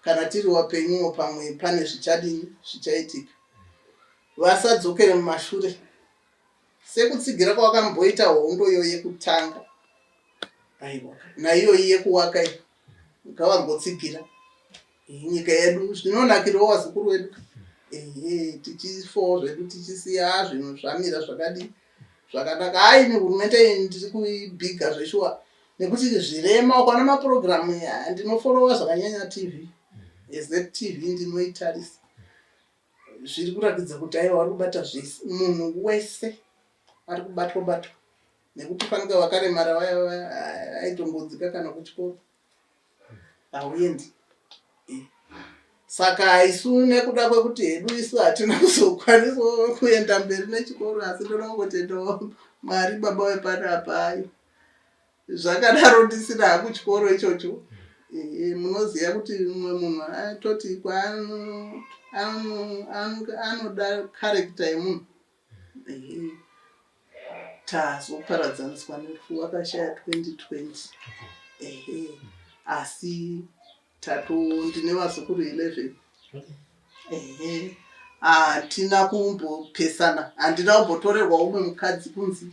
kana tiri wapenyuwo pamwe pane zvichadini zvichaitika vasadzokere mumashure sekutsigira kwawakamboita hondo iyo yekutanga aiwa naiyoyi yekuwaka iyi ngavambotsigira nyika yedu zvinonakirawo vazukuru vedu ehe tichifowo zvedu tichisiya zvinhu zvamira zvakadii zvakanaka hayi nehurumende iyi ndiri kuibhiga zveshuwa nekuti zvirema ukaona mapurogiramu ndinoforowa zvakanyanya tv ztv ndinoitarisa zviri kuratidza kuti aiwa vari kubata zvese munhu wese ari kubatwa batwa nekuti fanika vakaremara vaya aitombodzika kana kuchikoro hauendi eh. Saka isu nekuda kwekuti hedu isu hatina kuzokwanisa kuenda mberi nechikoro asi ndoda kungotendawo Mwari baba wepanapa ayo zvakadaro ndisina hangu chikoro ichocho eh, munoziva kuti mumwe munhu atoti kwaanoda karekita yemunhu Tazoparadzaniswa nerufu wakashaya 2020 ehe asi tato ndine vazukuru 11 ehe hatina kumbopesana handina kumbotorerwa umwe mukadzi kunzi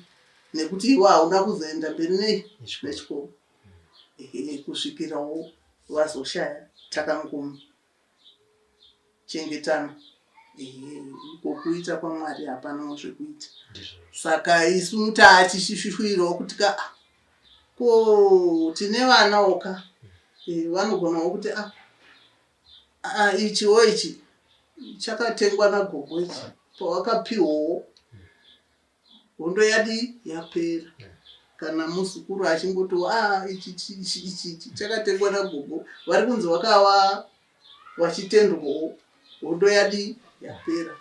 nekuti iwe hauna kuzoenda mberi nei nechikoro ehe kusvikirawo vazoshaya takangoma chengetana ehe iko kuita kwaMwari hapanawo zvekuita saka isu tatichishushwirawo kuti ka ah, ko tine vanawo ka eh, vanogonawo kuti ah, ah, ichiwo ichi chakatengwa nagogo ichi pawakapiwawo Hondo yadii yapera. Kana muzukuru achingoti ah ichi ichi ichi chakatengwa nagogo vari kunzi vakava vachitendwawo hondo yadii yapera.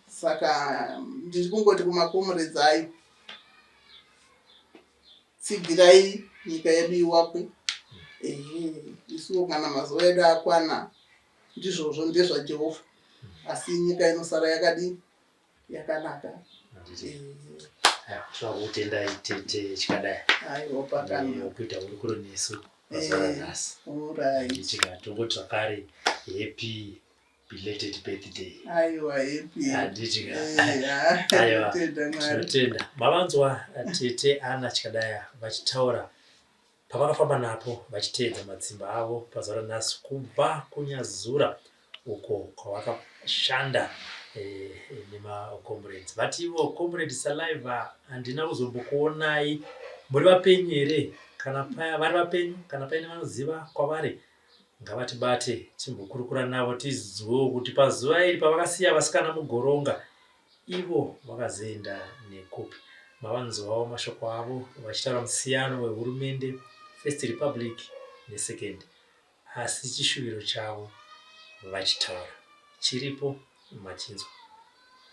Saka ndiri kungoti kumakomuredzi ayo tsigirai nyika yedu iwakwe. Ehe isuwo kana mazuva edu akwana ndizvozvo ndezvaJehovha asi nyika inosara yakadii yakanaka tinokutendai tete chikadai aiwa pakanaka kuita hurukuro nesu pazuva ranhasi alright tongoti zvakare happy belated birthday aiwa happy handiti aiwa tinotenda mavanzwa tete Anna Chikadaya vachitaura pavakafamba napo vachiteedza matsimba avo pazuva ranhasi kubva kuNyazura uko kwavakashanda eh, nemacomrades vati ivo comrade saliva handina kuzombokuonai muri vapenyu here kana paya vari vapenyu kana paine vanoziva kwavari ngavatibate timbokurukura navo tizwewo kuti pazuva iri pavakasiya vasikana mugoronga Ivo vakazoenda nekupi? Mavanzwawo mashoko avo vachitaura musiyano wehurumende First Republic neSecond asi chishuviro chavo vachitaura chiripo machinzwa.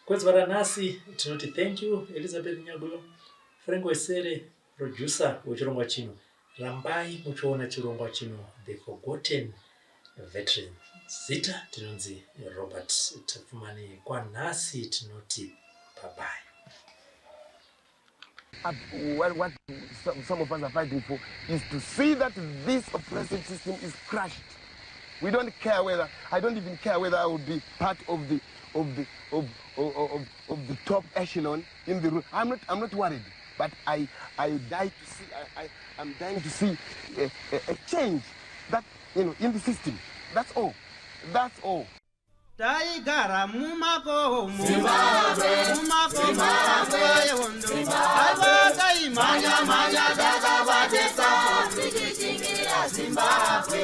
Kwezuva ranhasi tinoti thank you Elizabeth Nyaguyo, Frank Wesere, producer wechirongwa chino. Rambai muchiona chirongwa chino The Forgotten Veteran. Zita tinonzi Robert Tapfumani. Kwanhasi tinoti bye-bye. What some of us are fighting for is to see that this oppressive system is crushed. We don't care whether, I don't even care whether I will be part of the, of the, of, of, of, of the top echelon in the room. I'm not worried, but I die to see, I'm dying to see a change that, in the system. That's all. That's all. Taigara mumakomo, mumakomo nguva yehondo. Aiwa, taimhanya mhanya takabatisa tichishingirira Zimbabwe.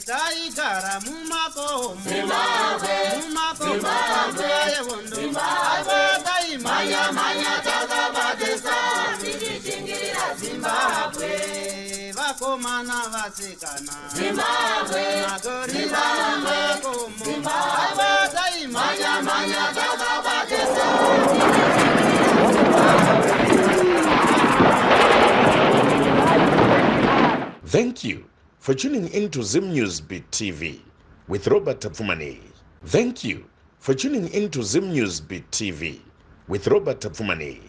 Taigara mumakomo, mumakomo nguva yehondo. Aiwa, taimhanya mhanya takabatisa tichishingirira Zimbabwe. Vakomana, vasikana, Zimbabwe. Magorira mumakomo. Aiwa, taimhanya mhanya takabatisa. Thank you for tuning in to Zim News Beat TV with Robert Tapfumani. Thank you for tuning in to Zim News Beat TV with Robert Tapfumani.